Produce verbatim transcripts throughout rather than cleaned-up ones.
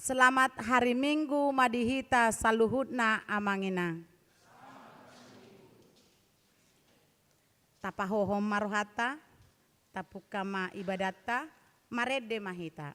Selamat hari Minggu ma di hita saluhutna, Amang Inang. Tapahohom ma rohanta, tapungka ma ibadatta, marende ma hita.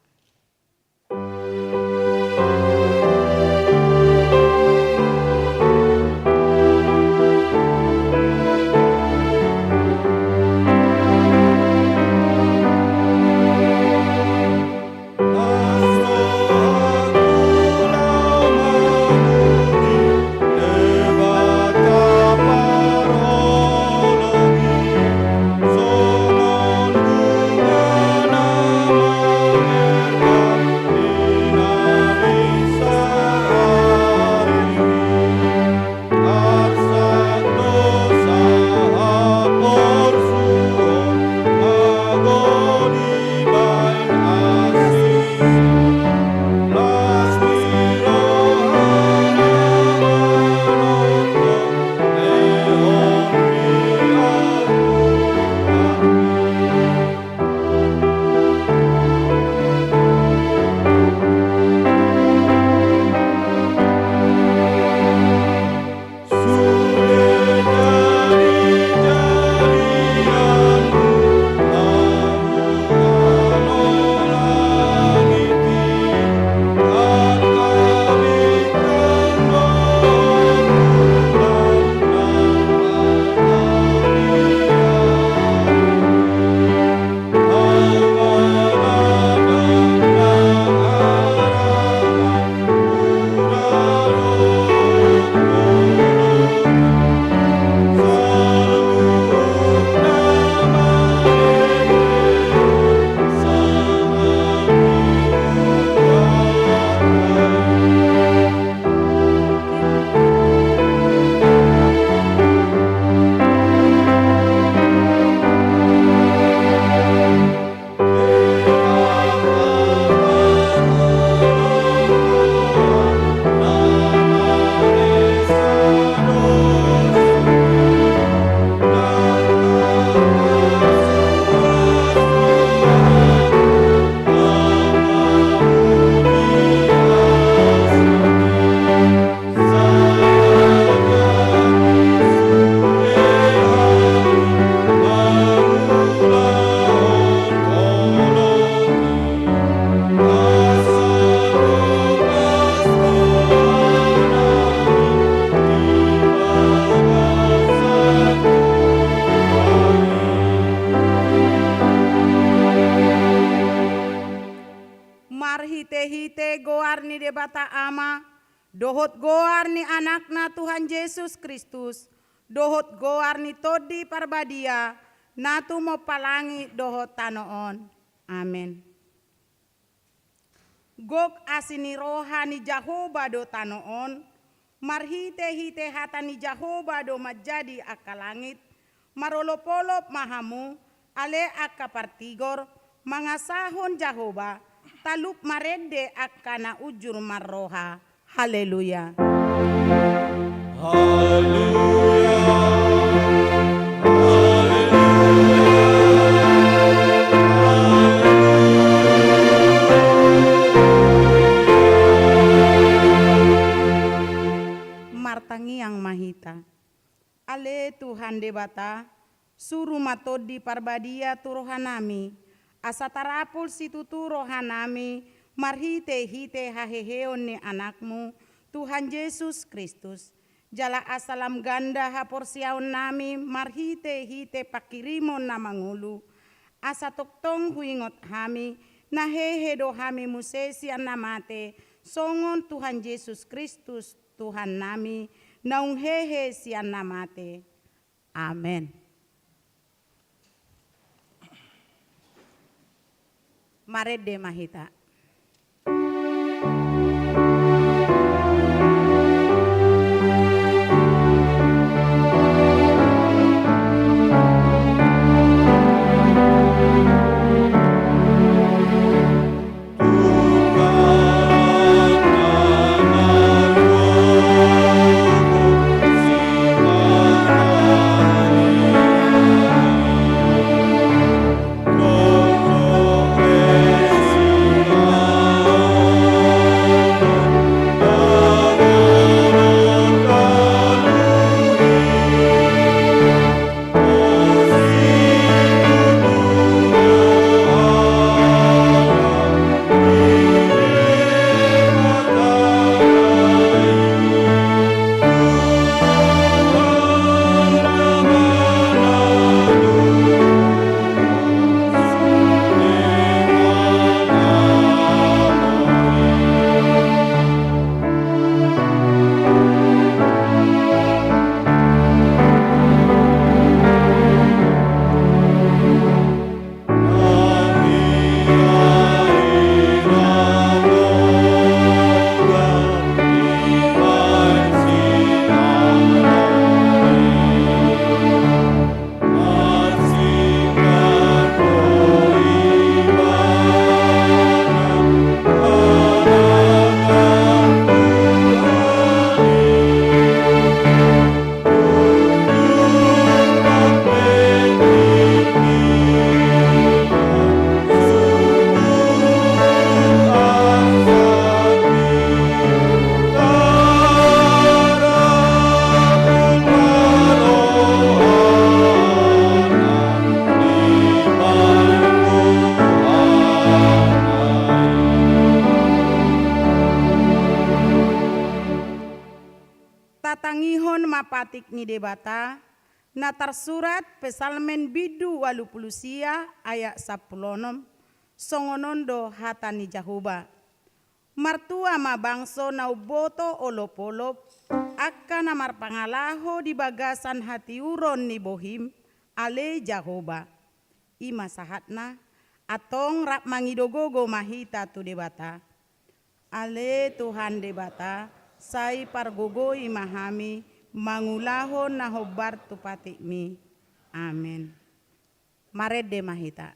Marhitehite goar ni Debata Ama, dohot goar ni Anakna Tuhan Jesus Kristus, dohot goar ni Tondi Parbadia, na tumompa langit dohot tano on. Amen. Gok asi ni roha ni Jahowa do tano on, marhitehite hata ni Jahowa do manjadi angka langit. Marolopolop ma hamu, ale angka partigor, mangasahon Jahowa, talup marende angka na unjur marroha. Haleluya. Haleluya. Haleluya. Martangiang ma hita. Ale Tuhan Debata, suru ma Tondi Parbadia tu rohanami, asa tarapul situtu rohanami marhitehite haheheon ni Anakmu, Tuhan Jesus Kristus. Jala asa lam ganda haporseaonnami marhitehite pangkirimon na mangolu, asa tongtong huingot hami, na hehe do hami muse sian na mate, songon Tuhan Jesus Kristus, Tuhannami, naung hehe sian na mate. Amen. Marende ma hita. Patik ni Debata, na tarsurat Psalmen bindu ualu pulu sia ayat sampulu onom, songon on do hata ni Jahowa. Martua ma bangso na umboto olopolop, angka na marpangalaho di bagasan hatiuron ni bohim, ale Jahowa. I ma sahatna, antong rap mangido gogo ma hita tu Debata. Ale Tuhan Debata, sai pargogoi ma hami, mangulahon na hombar tu patikmi. Amen. Marende ma hita.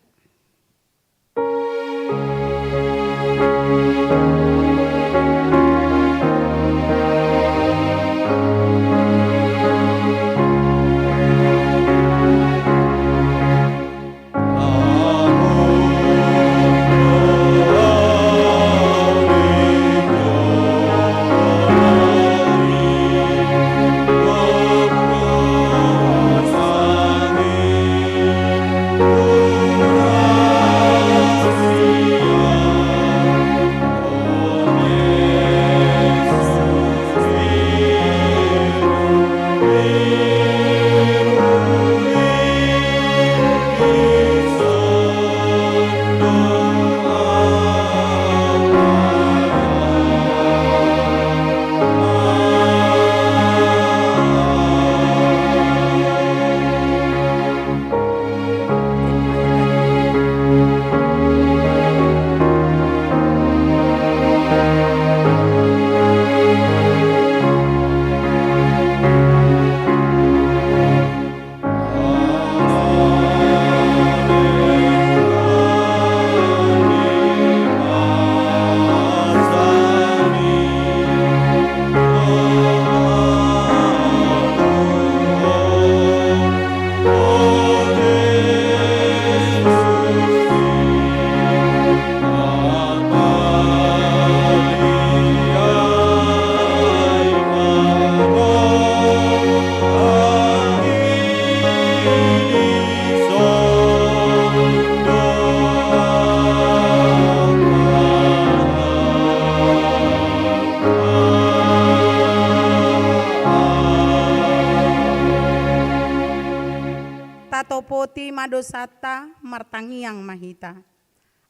Tatopoti ma dosanta, martangiang ma hita.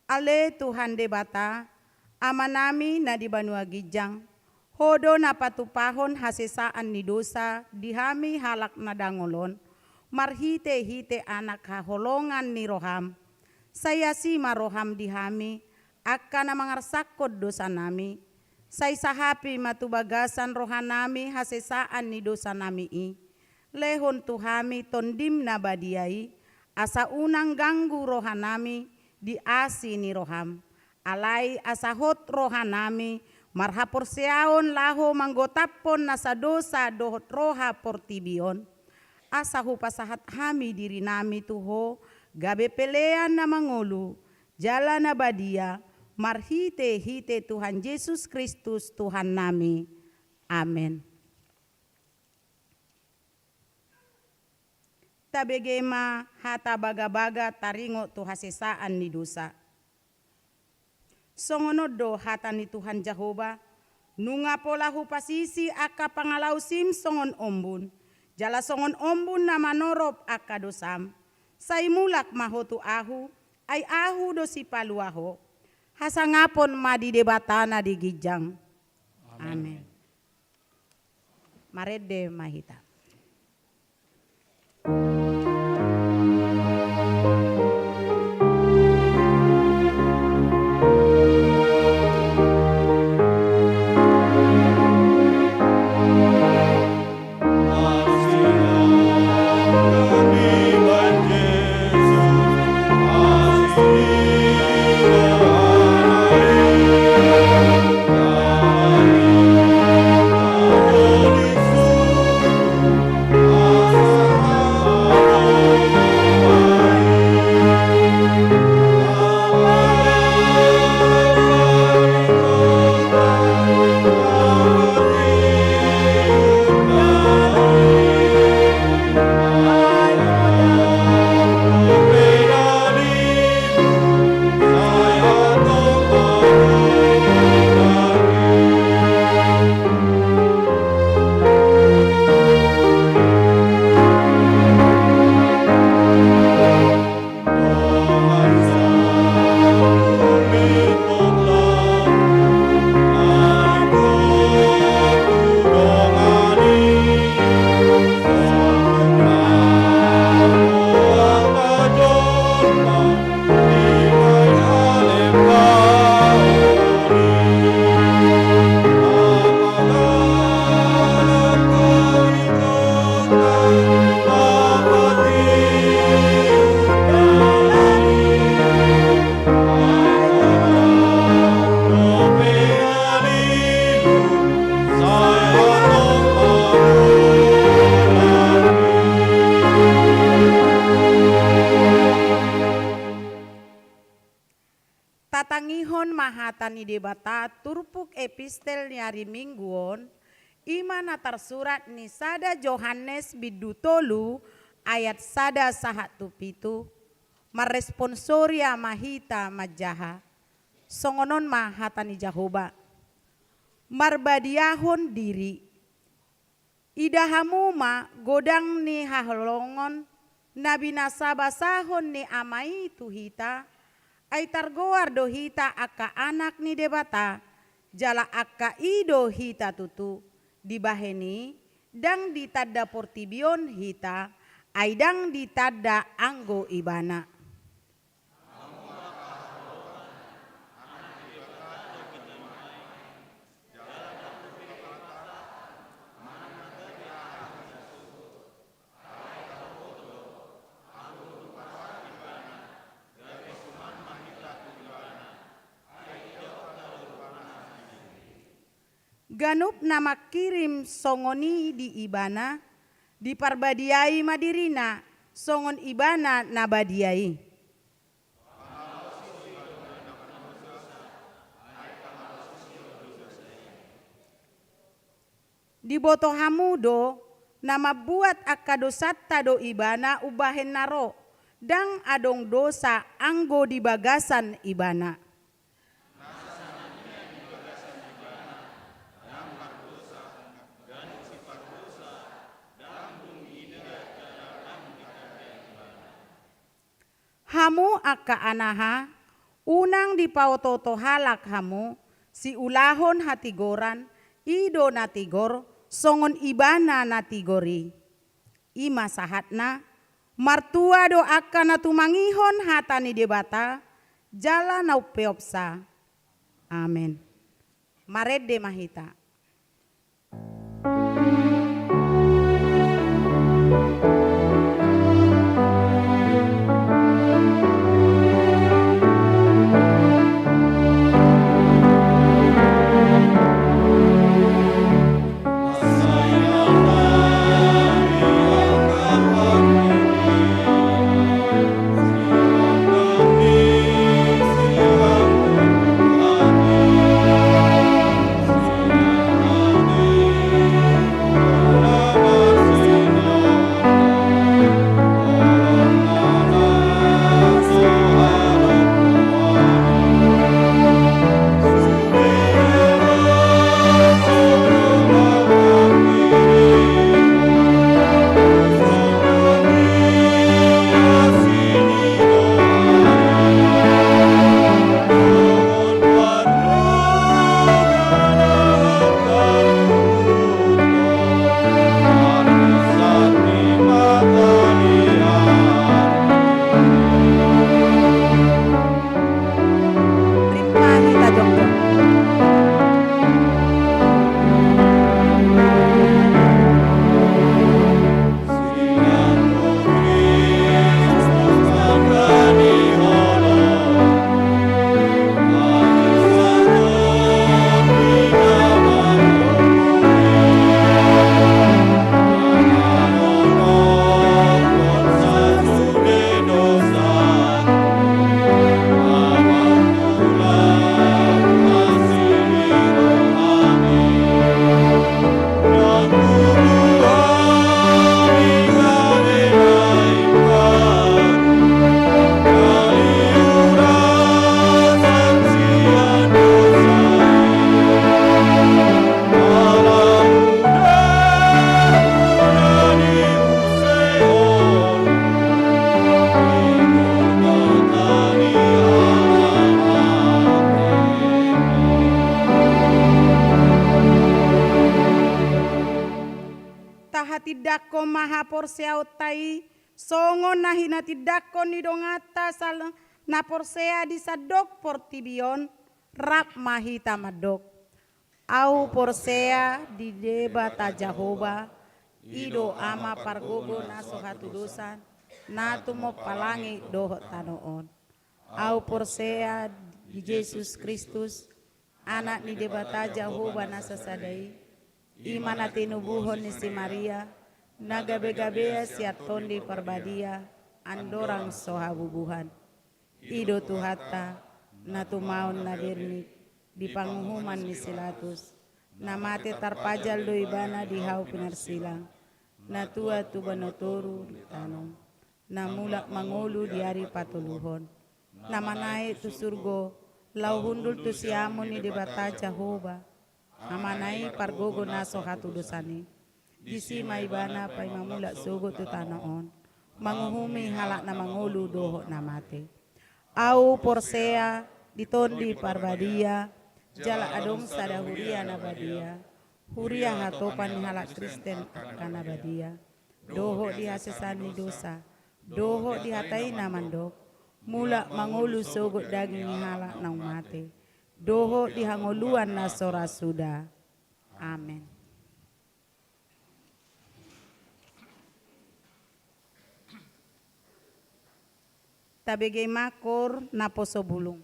Ale Tuhan Debata, Amanami na di banua ginjang, Ho do na patupahon hasesaan ni dosa di hami halak na dangol on, marhitehite Anak haholongan ni roham. Sai asi ma roham di hami, angka na mangarsakkon dosanami. Sai sahapi ma tu bagasan rohanami hasesaan ni dosanami i. Lehon tu hami Tondim na badia i, asa unang ganggu rohanami di asi ni roham. Alai asa hot rohanami marhaporseaon laho manggotaphon nasa dosa dohot roha portibi on. Asa hupasahat hami dirinami tu Ho, gabe pelean na mangolu, jala na badia, marhitehite Tuhan Jesus Kristus Tuhannami. Amen. Tabege ma hata bagabaga taringot tu hasesaan ni dosa. Songon on do hata ni Tuhan Jahowa, nunga pola hupasisi angka pangalausim songon ombun, jala songon ombun na manorop angka dosam. Sai mulak ma ho tu Ahu, ai Ahu do Sipaluahon. Hasangapon ma di Debata na di ginjang. Amen. Amen. Marende ma hita. Tangihon ma hata ni Debata turpuk epistel ni ari Minggu on, i ma na tarsurat ni sada Johannes bindu tolu ayat sada sahat tu pitu. Marresponsoria ma hita manjaha. Songon on ma hata ni Jahowa. Marbadiahon diri. Ida hamu ma godang ni haholongon na binasabasahon ni Ama i tu hita, ai targoar do hita angka anak ni Debata, jala angka i do hita tutu. Dibahen i, ndang ditanda portibi on hita, ai ndang ditanda anggo Ibana. Ganup na mangkirim songon i di Ibana, diparbadiai ma dirina songon Ibana na badia i. Diboto hamu do, na mambuat angka dosanta do Ibana umbahen na ro, ndang adong dosa anggo di bagasan Ibana. Hamu angka anaha, unang dipaotooto halak hamu, siulahon hatigoran, i do na tigor, songon Ibana na tigor i. I ma sahatna, martua do angka na tumangihon hata ni Debata, jala na umpeopsa. Amen. Marende ma hita. Tahatindangkon ma haporseaonta i, songon na hinatindangkon ni donganta sal-, na porsea di sandok portibi on, rap ma hita mandok. Ahu porsea di Debata Jahowa, i do Ama pargogo na so hatudosan, na tumompa langit dohot tano on. Ahu porsea di Jesus Kristus, Anak ni Debata Jahowa na sasada i, i ma na tinubuhon ni si Maria, na gabe-gabea sian Tondi Parbadia, andorang so habubuhan. I do Tuhanta, na tumaon na birnik di panguhuman ni si Latus, na mate tarpajal do ibana di hau pinarsilang, na tuat tu banua toru ditanom, na mulak mangolu di ari patoluhon, na manaek tu surgo, laho hundul tu siamun ni Debata Jahowa, Hamana i pargogo na so hatudosan i. Disi ma ibana paima mulak sogot tu tano on, manguhumi halak na mangolu dohot na mate. Ahu porsea di Tondi Parbadia, jala adong sada huria na badia, huria hatopan ni halak Kristen angka na badia, dohot di hasesaan ni dosa, dohot di hata i na mandok, mulak mangolu sogot daging ni halak naung mate, dohot di hangoluan na so ra suda. Amen. Tabege ma koor naposo bulung.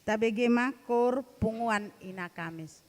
Tabege ma koor punguan Ina Kamis.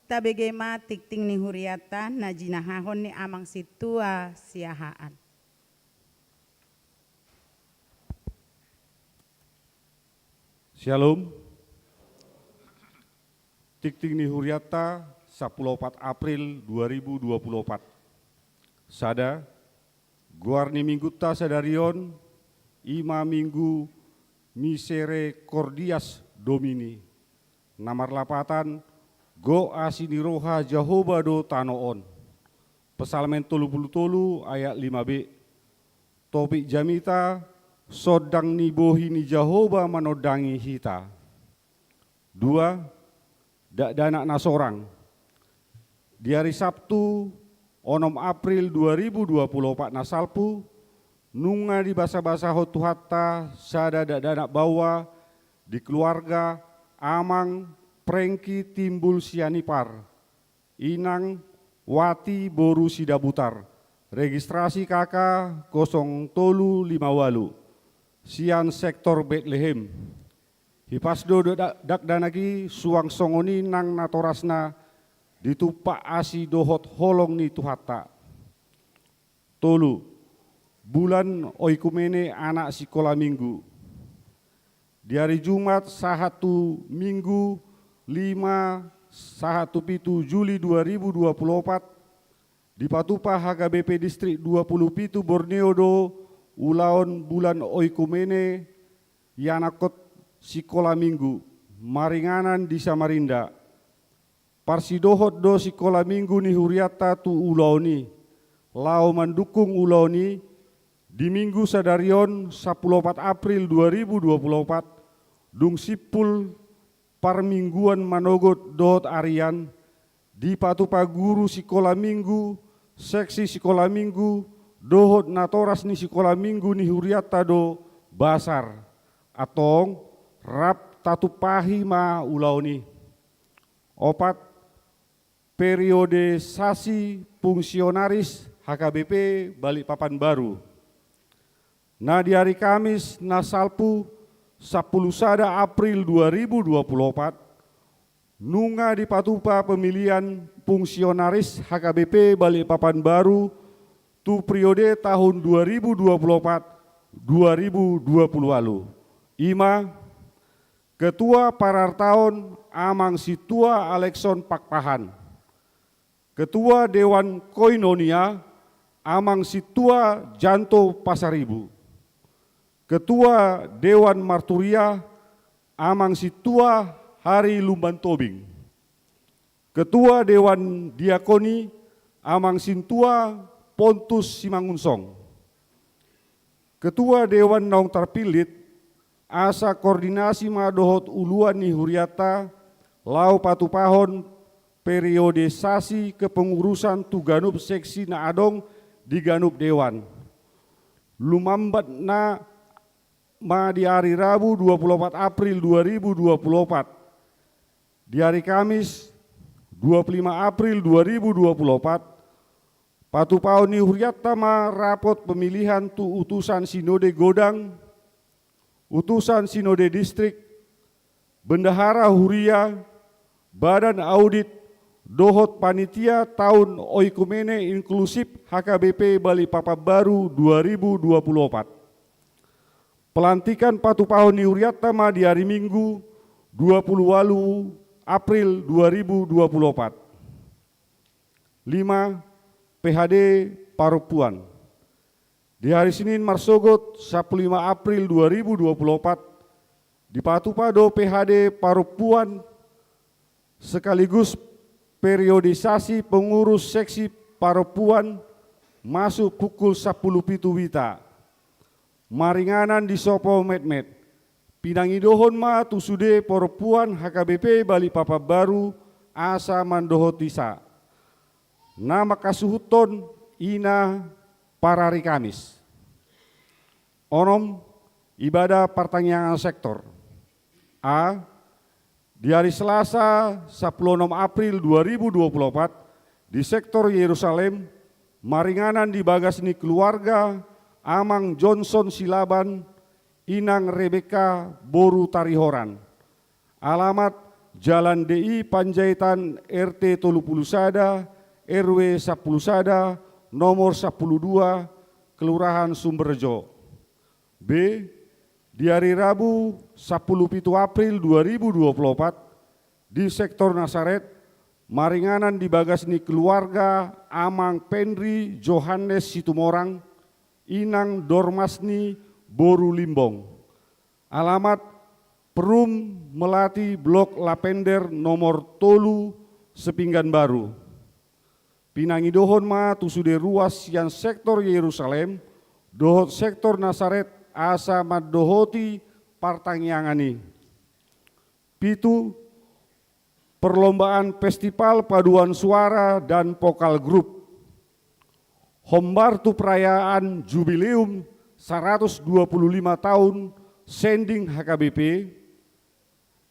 Tabege ma tingting ni hurianta na jinahahon ni amang sintua Siahaan. Syalom. Tingting ni hurianta, sampulu opat April dua ribu dua pulu opat. Sada, goar ni minggunta sadari on, i ma minggu Misericordias Domini. Na marlapatan, gok asi ni roha Jahowa do tano on. Psalmen tolu pulu tolu ayat lima b. Topik jamita, sondang ni bohi ni Jahowa manondangi hita. Dua, dakdanak na sorang. Di ari Sabtu, onom April dua ribu dua pulu opat na salpu, nunga dibasabasahon Tuhanta sada dakdanak baoa di keluarga amang Prengki Timbul Sianipar, inang Wati boru Sidabutar, registrasi K K kosong tolu lima walu, sian sektor Betlehem. Hipas do dak-, dakdanak i suang songon i nang natorasna ditumpak asi dohot holong ni Tuhanta. Tolu, bulan oikumene anak sikola minggu. Di ari Jumat sahat tu Minggu lima sahat tu pitu Juli dua ribu dua pulu opat, dipatupa H K B P Distrik dua pulu pitu Borneo do ulaon bulan oikumene ianakhon sikola minggu maringanan di Samarinda. Parsidohot do sikola minggu ni hurianta tu ulaon i. Laho mandukung ulaon i, di minggu sadari on sampulu opat April dua ribu dua pulu opat, dung simpul parmingguan manogot dohot arian, dipatupa guru sikola minggu, seksi sikola minggu, dohot natoras ni sikola minggu ni hurianta do basar. Antong, rap tatumpahi ma ulaon i. Opat, periodisasi fungsionaris H K B P Balikpapan Baru. Na di ari Kamis na salpu sampulu sada April dua ribu dua pulu opat, nunga dipatupa pemilihan fungsionaris H K B P Balikpapan Baru tu periode tahun dua ribu dua pulu opat dua ribu dua pulu walu. I ma, Ketua Parartaon, Amang Sintua Alekson Pakpahan. Ketua Dewan Koinonia, Amang Sintua Janto Pasaribu. Ketua Dewan Marturia, Amang Sintua Hari Lumban Tobing. Ketua Dewan Diakoni, Amang Sintua Pontus Simangunsong. Ketua Dewan Naung Tarpillit, asa koordinasi ma dohot uluan ni hurianta, laho patupahon periodisasi kepengurusan tu ganup seksi na adong di ganup dewan. Lumambat na ma di ari Rabu dua pulu opat April dua ribu dua pulu opat. Di ari Kamis dua pulu lima April dua ribu dua pulu opat, patupahon ni hurianta ma rapot pemilihan tu utusan sinode godang, utusan sinode distrik, bendahara huria, badan audit, dohot panitia taon oikumene inklusif H K B P Balikpapan Baru dua ribu dua pulu opat. Pelantikan patupahon ni hurianta ma di ari Minggu dua pulu walu April dua ribu dua pulu opat. Lima, P H D Parompuan. Di hari Senin marsogot sampulu lima April dua ribu dua pulu opat, dipatupa do P H D Parompuan sekaligus periodisasi pengurus seksi parompuan masuk pukul sampulu pitu wita. Maringanan di Sopo Metmet. Pinangidohon ma tu sude parompuan H K B P Balikpapan Baru asa mandohoti sa. Na mangkasuhuthon i na parari Kamis. Onom, ibadah partangiangan sektor. A, di ari Selasa sampulu onom April dua ribu dua pulu opat, di sektor Yerusalem, maringanan di bagas ni keluarga Amang Johnson Silaban, Inang Rebeka boru Tarihoran. Alamat Jalan D I Panjaitan, R T tolu pulu sada, R W sampulu sada, nomor sampulu dua, Kelurahan Sumberjo. B. Di ari Rabu, sampulu pitu April dua ribu dua pulu opat, di sektor Nasaret, maringanan di bagas ni keluarga Amang Penri Johannes Situmorang, Inang Dormasni boru Limbong. Alamat: Perum Melati, Blok Lavender, nomor tolu, Sepinggan Baru. Pinangidohon ma tu sude ruas sian sektor Yerusalem dohot sektor Nasaret asa mandohoti partangiangan i. Pitu. Perlombaan Festival Paduan Suara dan Vokal Grup. Hombar tu perayaan jubileum saratus dua pulu lima taon sending H K B P,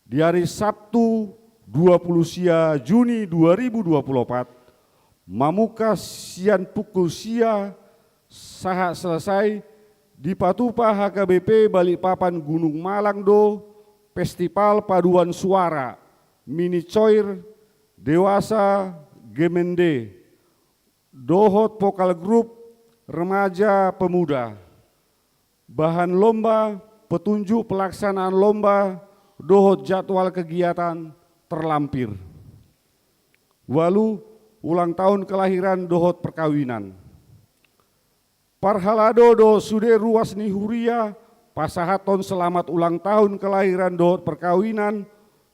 di ari Sabtu, dua pulu sia Juni dua ribu dua pulu opat, mamungka sian pukul sia sahat selesai, dipatupa H K B P Balikpapan Gunung Malang do Festival Paduan Suara, Mini Choir, Dewasa, Gemende, dohot Vokal Grup, Remaja, Pemuda. Bahan lomba, petunjuk pelaksanaan lomba, dohot jadwal kegiatan terlampir. Ualu. Ulang tahun kelahiran dohot perkawinan. Parhalado dohot sude ruas ni huria pasahathon selamat ulang tahun kelahiran dohot perkawinan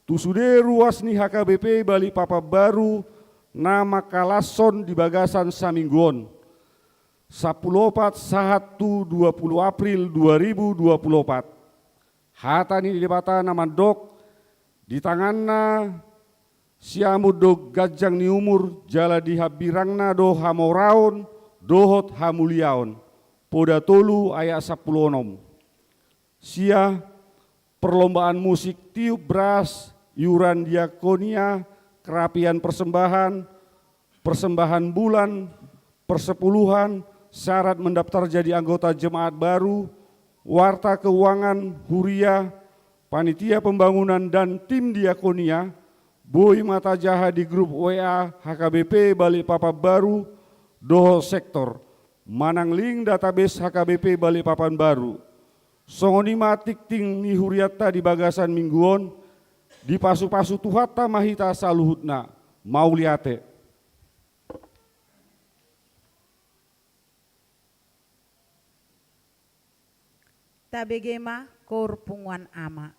tu sude ruas ni H K B P Balikpapan Baru na mangkalashon di bagasan saminggu on, sampulu opat sahat tu dua pulu April dua ribu dua pulu opat. Hata ni Debata na mandok: Di tanganna siamun do ganjang ni umur, jala di hambirangna do hamoraon dohot hamuliaon. Poda tolu ayat sampulu onom. Sia. Perlombaan musik tiup bras, iuran diakonia, kerapian persembahan, persembahan bulan, persepuluhan, syarat mendaftar jadi anggota jemaat baru, warta keuangan huria, panitia pembangunan dan tim diakonia, boi ma tajaha di grup W A H K B P Balikpapan Baru dohot sektor, manang link database H K B P Balikpapan Baru. Songon i ma tingting ni hurianta di bagasan minggu on. Dipasupasu Tuhanta ma hita saluhutna. Mauliate. Tabege ma koor punguan ama.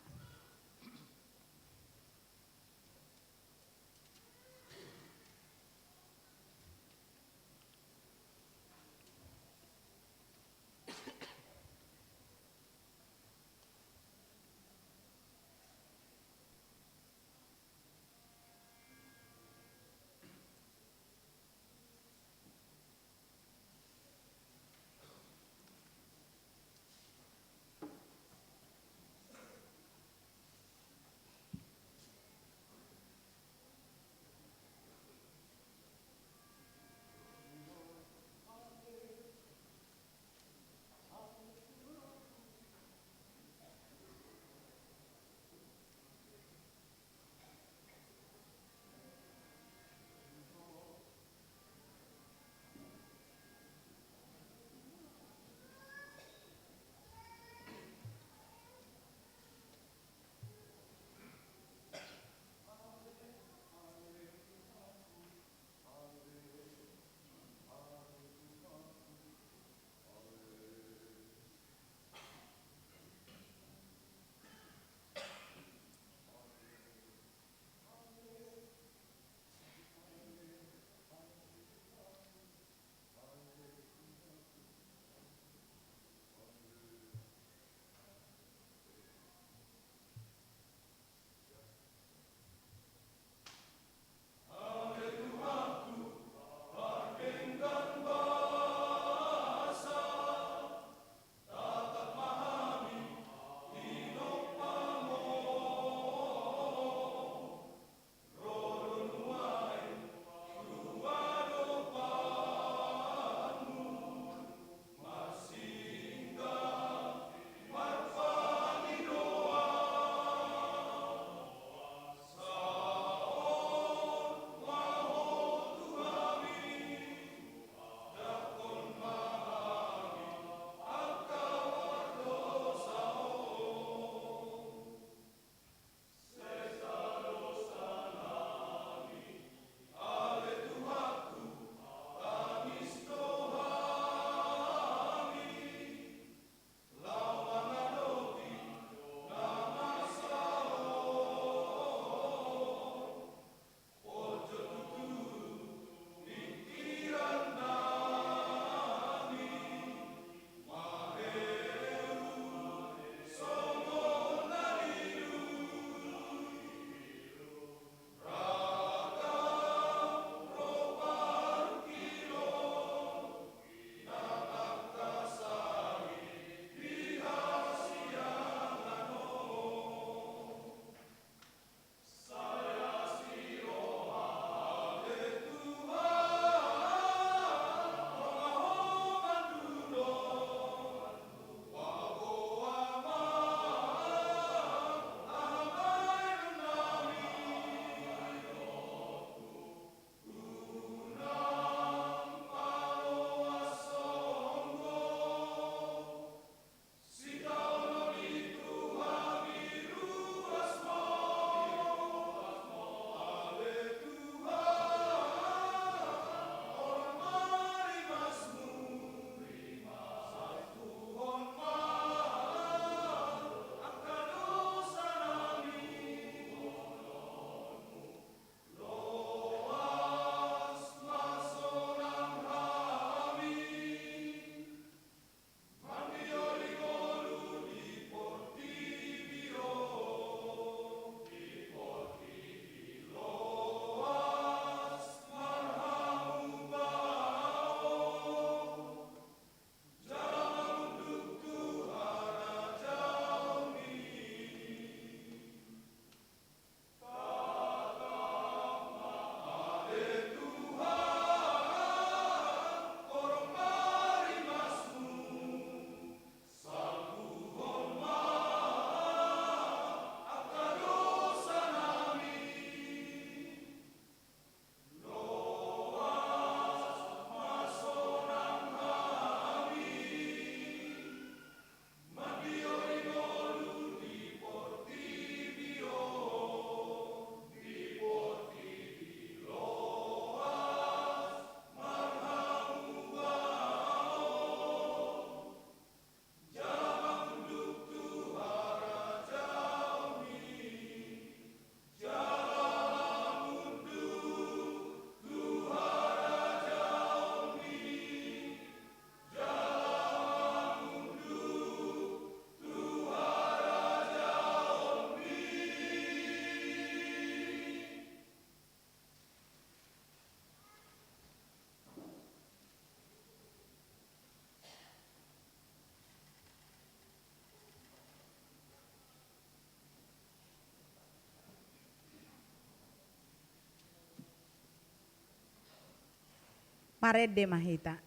Parende ma hita.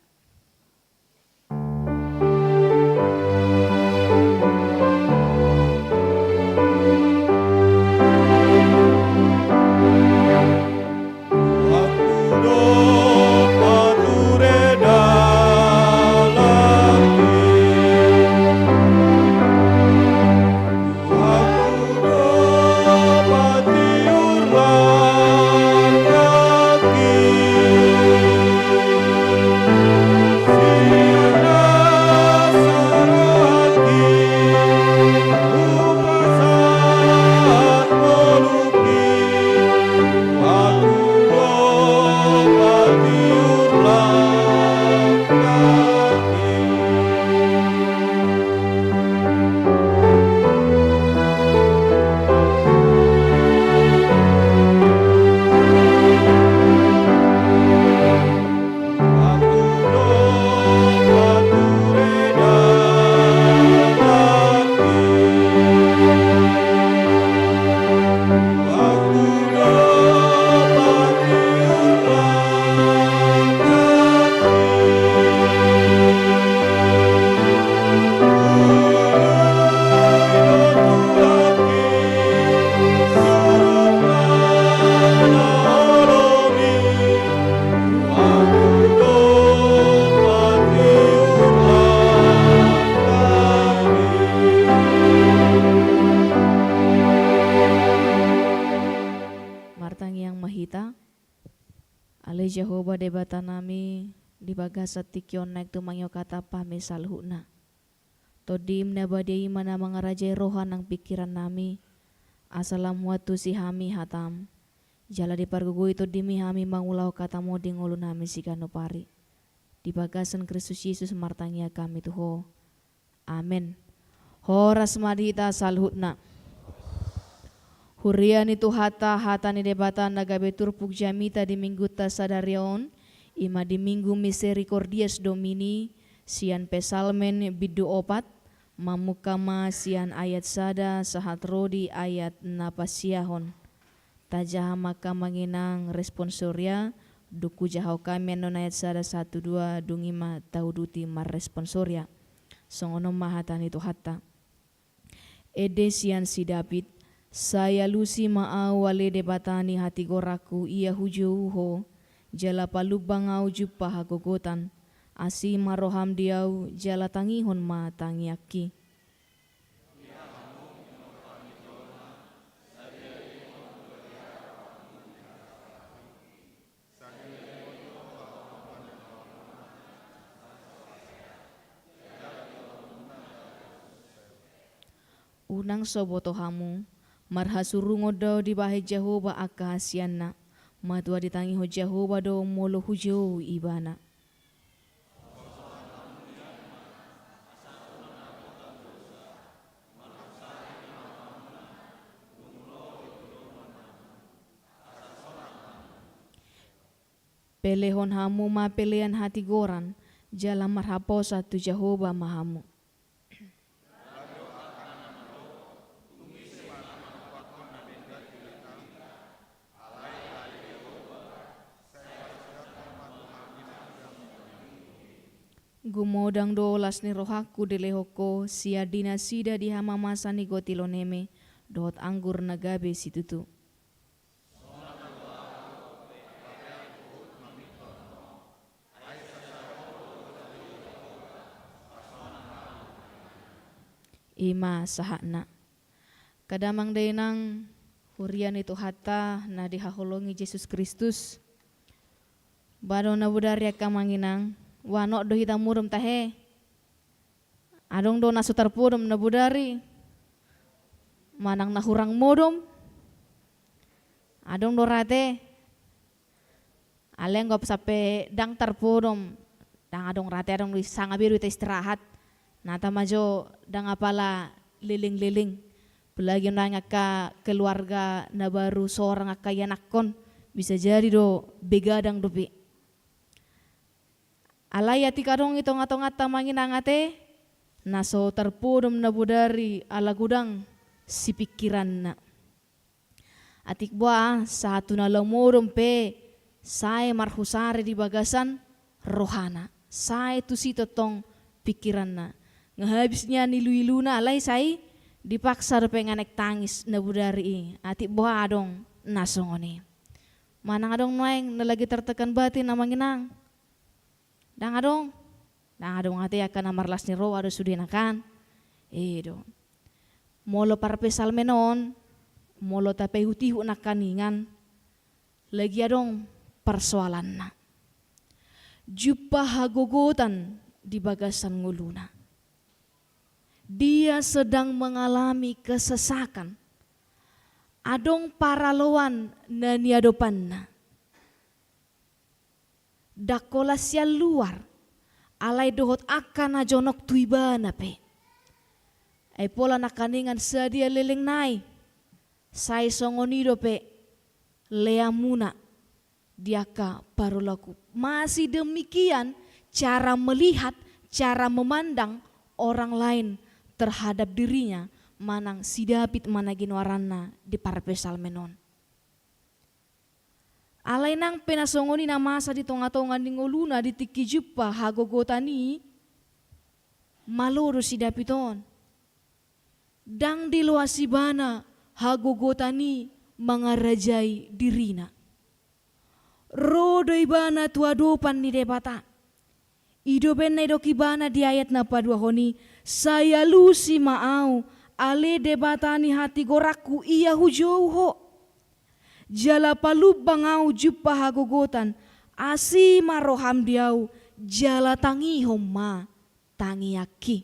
Martangiang ma hita. Ale Jahowa Debata nami, di bagasan tingki on naeng tumangihon hata hami saluhutna. Tondim na badia i ma na mangarajai roha nang pingkiran nami, asa lam huantusi hami hatam. Jala dipargogoi tondimi hami mangulahon hatam on di ngolu nami siganup ari. Di bagasan Kristus Jesus martangiang hami tu Ho. Amen. Horas ma di hita saluhutna. Huria ni Tuhanta, hata ni Debata na gabe turpuk jamita di minggunta sadari on, i ma di Minggu Misericordias Domini, sian Psalmen bindu opat, mamungka ma sian ayat sada sahat ro di ayat na pasiahon. Tajaha ma angka amang inang responsoria, dung hujahahon hami annon ayat sada sahat tu dua, dung i ma tauduti marresponsoria. Songon on ma hata ni Tuhanta. Ende sian si David, sai alusi ma ahu ale Debata ni hatigoranku ia hujou Ho, jala palumbang ahu jumpang hagogotan, asi ma roham di ahu jala tangihon ma tangiangki. Unang so boto hamu, marhasurungon do dibahen Jahowa angka hasianna, matua ditangihon Jahowa do molo hujou Ibana. Pelehon hamu ma pelean hatigoran, jala marhaposan tu Jahowa ma hamu. Gumodang do las ni rohangku dilehon Ho sian di nasida di hamamasa ni gotilon eme, dohot anggur na gabe situtu. I ma sahatna. Angka damang dainang, huria ni Tuhanta na dihaholongi Jesus Kristus. Ba adong na bodari angka amang inang, wanok do hita modom tahe. Adong do na so tarpodom na bodari, manang na hurang modom. Adong do rate. Alai anggo sampe ndang tarpodom, ndang adong rate, adong do i, sanga be do hita istirahat. Nata ma jo ndang apala leleng-leleng. Apalagi nang angka keluarga na baru sorang angka ianakhon, bisa jadi do begadang dope. Alai atik adong i tonga-tonganta amang inang ate, na so tarpodom na bodari ala godang sipingkiranna. Atik boha sahat tu na laho modom pe sae marhusare di bagasan rohana, sae tusi tongtong pikiranna. Nga habis nian ilu-iluna, alai sai dipaksa dope nga naeng tangis na bodari i. Atik boha adong na songon i. Manang adong nuaeng na lagi tertekan batin amang inang? Ndang adong. Ndang adong, ate, angka na marlas ni roha do sudena kan. I do. Molo parpsalmen on, molo tapaihut-ihut nangkaningan, lagi adong persoalanna. Jumpa hagogotan di bagasan ngoluna. Dia sedang mengalami kesesakan. Adong paraloan na niadopanna. Ndang holan sian luar, alai dohot angka na jonok tu ibana pe. Ai pola nangkaningan sadia leleng nai, sai songon i dope leamuna di angka parulaku. Masih demikian cara melihat, cara memandang orang lain terhadap dirinya, manang si David ma na ginoaranna di parpsalmen on. Alai nang pe na songon i na masa di tonga-tonga ni ngoluna di tingki jumpa hagogotan i, malo do si David on. Ndang diloas ibana hagogotan i mangarajai dirina. Ro do ibana tu adopan ni Debata. I do baen na didok ibana di ayat na paduahon i, sai alusi ma au, ale Debata ni hatigoranku, ia hujou Ho. Jala palumbang au jumpa hagogotan, asi ma roham di au, jala tangihon ma tangiangki.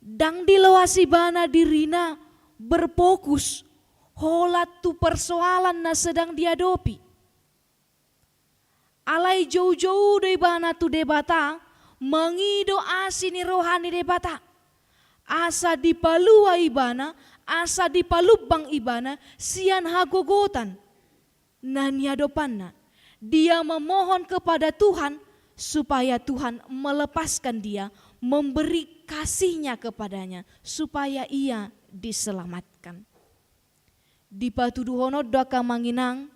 Ndang diloas ibana dirina berfokus holan tu persoalan na sedang diadopi. Alai jou-jou do ibana tu Debata, mangido asi ni roha ni Debata. Asa dipalua ibana, asa dipalumbang ibana sian hagogotan na niadopanna. Dia memohon kepada Tuhan supaya Tuhan melepaskan dia, memberi kasih-Nya kepadanya, supaya ia diselamatkan. Dipatuduhon on do angka amang inang,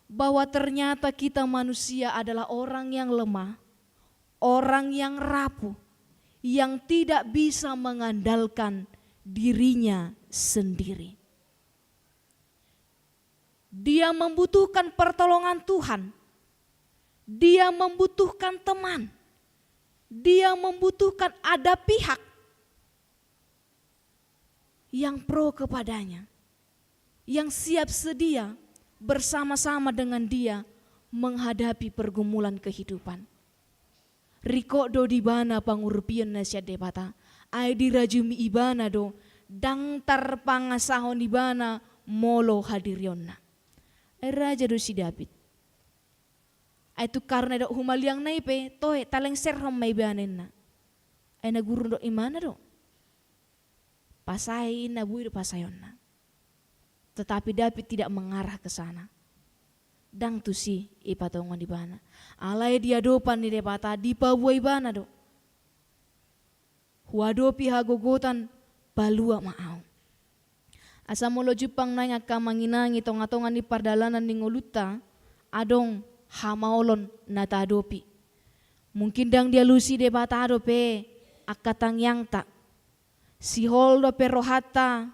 bahwa ternyata kita manusia adalah orang yang lemah, orang yang rapuh, yang tidak bisa mengandalkan dirinya sendiri. Dia membutuhkan pertolongan Tuhan. Dia membutuhkan teman. Dia membutuhkan ada pihak yang pro kepadanya, yang siap sedia bersama-sama dengan dia menghadapi pergumulan kehidupan. Ringkot do di ibana pangurupion na sian Debata, ai dirajumi ibana do, ndang tarpangasahon ibana molo hadirionna. Ai raja do si David. Ai tungkarna didok humaliangna i pe, toe, talengserhon ma ibana inna. Ai na guru didok ibana do. Pasae inna, boi do pasaeonna. Tetapi David tidak mengarah ke sana. Ndang tusi ipatongon ibana. Alai di adopan ni Debata dipaboa ibana do. Huadopi hagogotan, palua ma au. Asa molo jumpang nang angka amang inang i tonga-tonga ni pardalanan ni ngolunta, adong hamaolon na taadopi. Mungkin ndang dialusi Debata dope angka tangiangta. Sihol dope rohanta,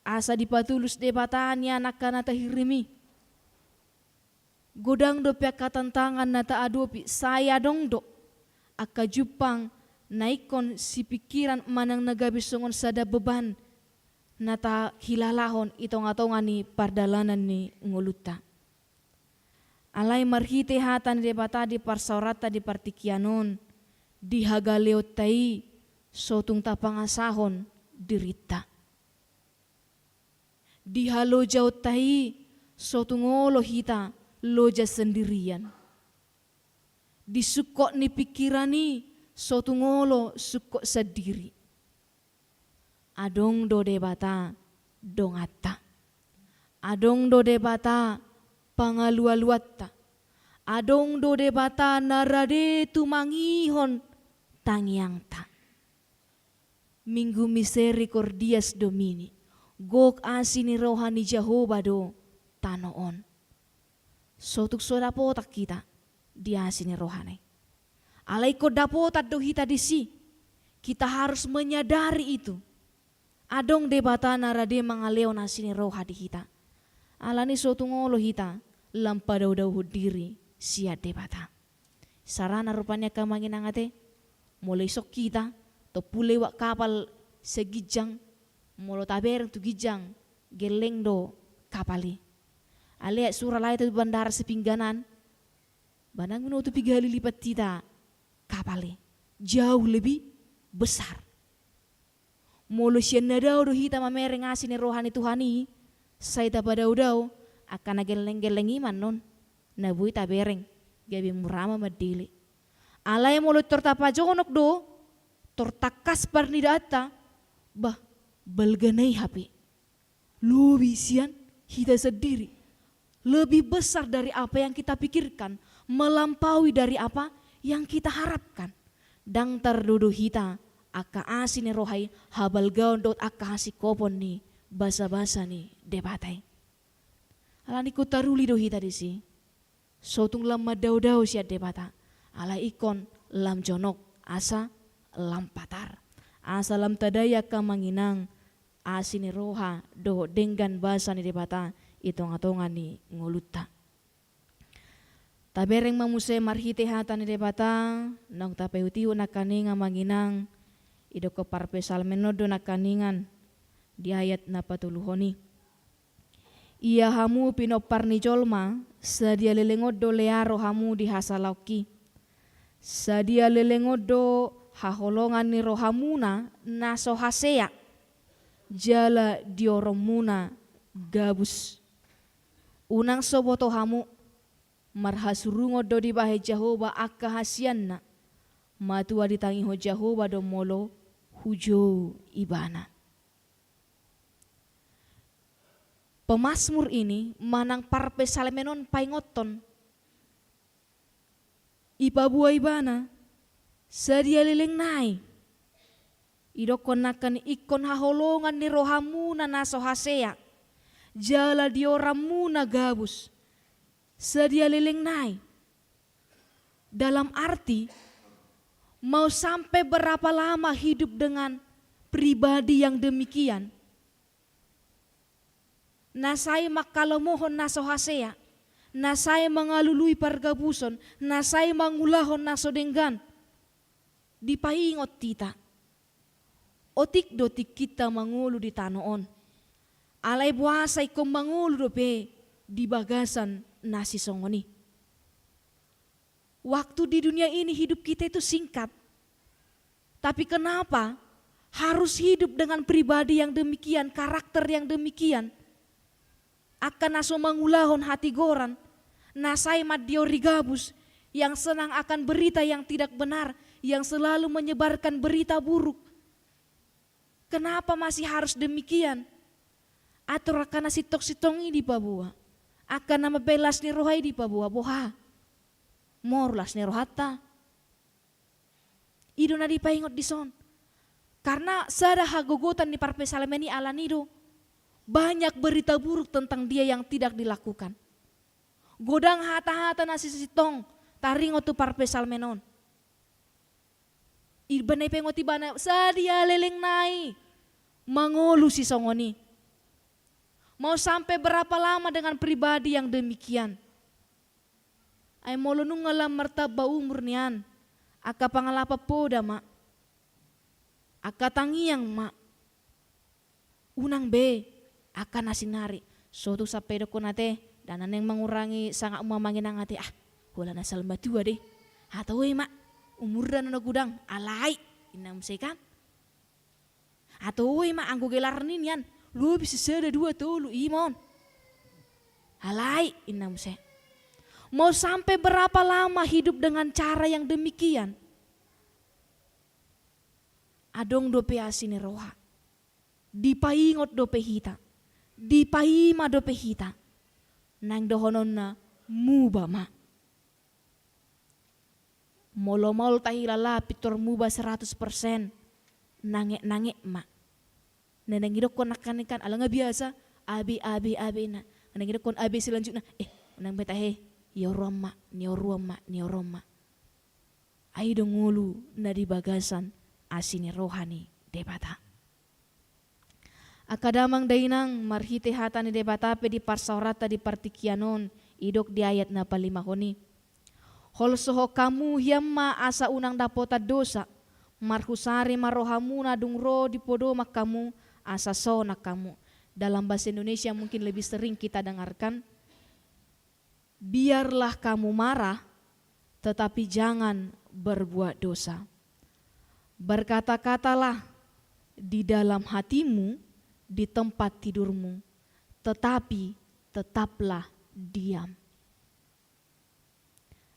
asa dipatulus Debata nian angka na tahirim i. Godang dope angka tantangan na taadopi, sai adong do angka jumpang na ingkon sipingkiran manang na gabe songon sada beban na tahilalahon i tonga-tonga ni pardalanan ni ngolunta. Alai marhite hata ni Debata di parsaoranta di partingkian on, di hagaleonta i so tung tapangasahon dirinta. Di halojaonta i so tung olo hita loja sendirian. Di sungkot ni pingkiran i so tung olo sungkot sandiri. Adong do Debata donganta. Adong do Debata pangalualuanta. Adong do Debata na rade tumangihon tangiangta. Minggu Misericordias Domini, gok asi ni roha ni Jahowa do tano on. So tung so dapotan hita, di asi ni rohana i. Alai ingkon dapotan do hita disi. Kita harus menyadari itu. Adong Debata na rade mangalehon asi ni roha di hita. Alani so tung olo hita lam padaodao diri sian Debata. Sarana rupani angka amang inang ate, molo ison hita, tompu lewat kapal seginjang, molo tabereng tu ginjang, gelleng do kapal i. Alai sura lae tu bandara sepingganan, ba ndang binoto piga hali lipat hita kapal i. Jauh lebih besar. Molo sian na dao do hita mamereng asi ni roha ni Tuhan i, sai tapadaodao, angka na gelleng-gelleng i ma annon, na boi tabereng, gabe mura ma mandele. Alai molo tor tapajonok do, tor tangkas parnidaanta, bah, balga na i hape. Lobi sian hita sendiri. Lebih besar dari apa yang kita pikirkan, melampaui dari apa yang kita harapkan. Ndang tardodo hita angka asi ni roha i habalgaon dohot angka hasingkopon ni basabasa ni Debata i. Alani ingkon taruli do hita disi. So tung lam mandaodao sian Debata. Alai ingkon lam jonok asa lam patar. Asa lam tadai angka amang inang asi ni roha dohot denggan basa ni Debata i tonga-tonga ni ngolunta. Tabereng ma muse marhite hata ni Debata, naung tapaihut-ihut nangkaningan amang inang, didokkon parpsalmen on do nangkaningan di ayat na patoluhon i. Ia hamu pinompar ni jolma, sadia leleng on do lea rohamu di hasalaonki. Sadia leleng on do haholongan ni rohamuna na so hasea, jala dioronmuna gabus. Unang so boto hamu, marhasurungon do dibahen Jahowa angka hasianna, matua ditangihon Jahowa do molo hujou ibana. Pemasmur ini manang parpsalmen on paingothon. Dipaboa ibana, sadia leleng nai. Didokkon nangkin ingkon haholongan ni rohamuna na so hasea. Jala dioronmuna gabus. Sadia leleng nai. Dalam arti, mau sampai berapa lama hidup dengan pribadi yang demikian? Na sai manghalomohon na so hasea, na sai mangalului pargabuson, na sai mangulahon na so denggan. Dipaingot hita. Otik do tingkinta mangolu di tano on. Alai boasa ingkon mangolu dope di bagasan na sisongon i. Waktu di dunia ini hidup kita itu singkat. Tapi kenapa harus hidup dengan pribadi yang demikian, karakter yang demikian? Angka na so mangulahon hatigoran, na sai mandiori gabus, yang senang akan berita yang tidak benar, yang selalu menyebarkan berita buruk. Kenapa masih harus demikian? Atur angka na sintong-sintong i dipaboa. Angka na mambahen las ni roha i dipaboa. Boha? Molo las ni rohanta. I do na dipaingot dison. Karena sada hagogotan ni parpsalmen i alani do. Banyak berita buruk tentang dia yang tidak dilakukan. Godang hata-hata na sisintong taringot tu parpsalmen on. Ibana dipaingot ibana, sadia leleng nai mangolu sisongon i. Mau sampai berapa lama dengan pribadi yang demikian? Ai molo nunga lam martamba umur nian, angka pangalapan poda ma, angka tangiang ma. Unang be, angka na sinari. So tung sampe didokkon ate, ndang na naeng mangurangi sangapmu amang inang ate, ah, holan asal matua do i. Hatoi ma, umurna na godang, alai, inna muse kan. Hatoi ma, anggo gelar ni nian, lobi sisada dua tolu, i ma on. Alai, inna muse. Mau sampai berapa lama hidup dengan cara yang demikian? Adong dope asi ni roha. Dipaingot dope hita. Dipaima dope hita. Naeng dohononna muba ma. Molo maol tahilala pintor muba seratus persen, nanget-nanget ma. Na naeng didokkon nangkaning kan, ala nga biasa, A B, A B, A B na. Na naeng didokkon A B selanjutna, eh, unang be tahe. Nioruan ma, nioruan ma, nioruan ma. Ai do ngolu na di bagasan asi ni roha ni Debata. Angka damang dainang, marhite hata ni Debata pe di parsaoranta di partingkian on, didok di ayat na palimahon i: Holsohon hamu hian ma asa unang dapotan dosa, marhusari ma rohamuna dung ro di podoman hamu, asa sonang hamu. Dalam bahasa Indonesia mungkin lebih sering kita dengarkan, biarlah kamu marah, tetapi jangan berbuat dosa. Berkata-katalah di dalam hatimu, di tempat tidurmu, tetapi tetaplah diam.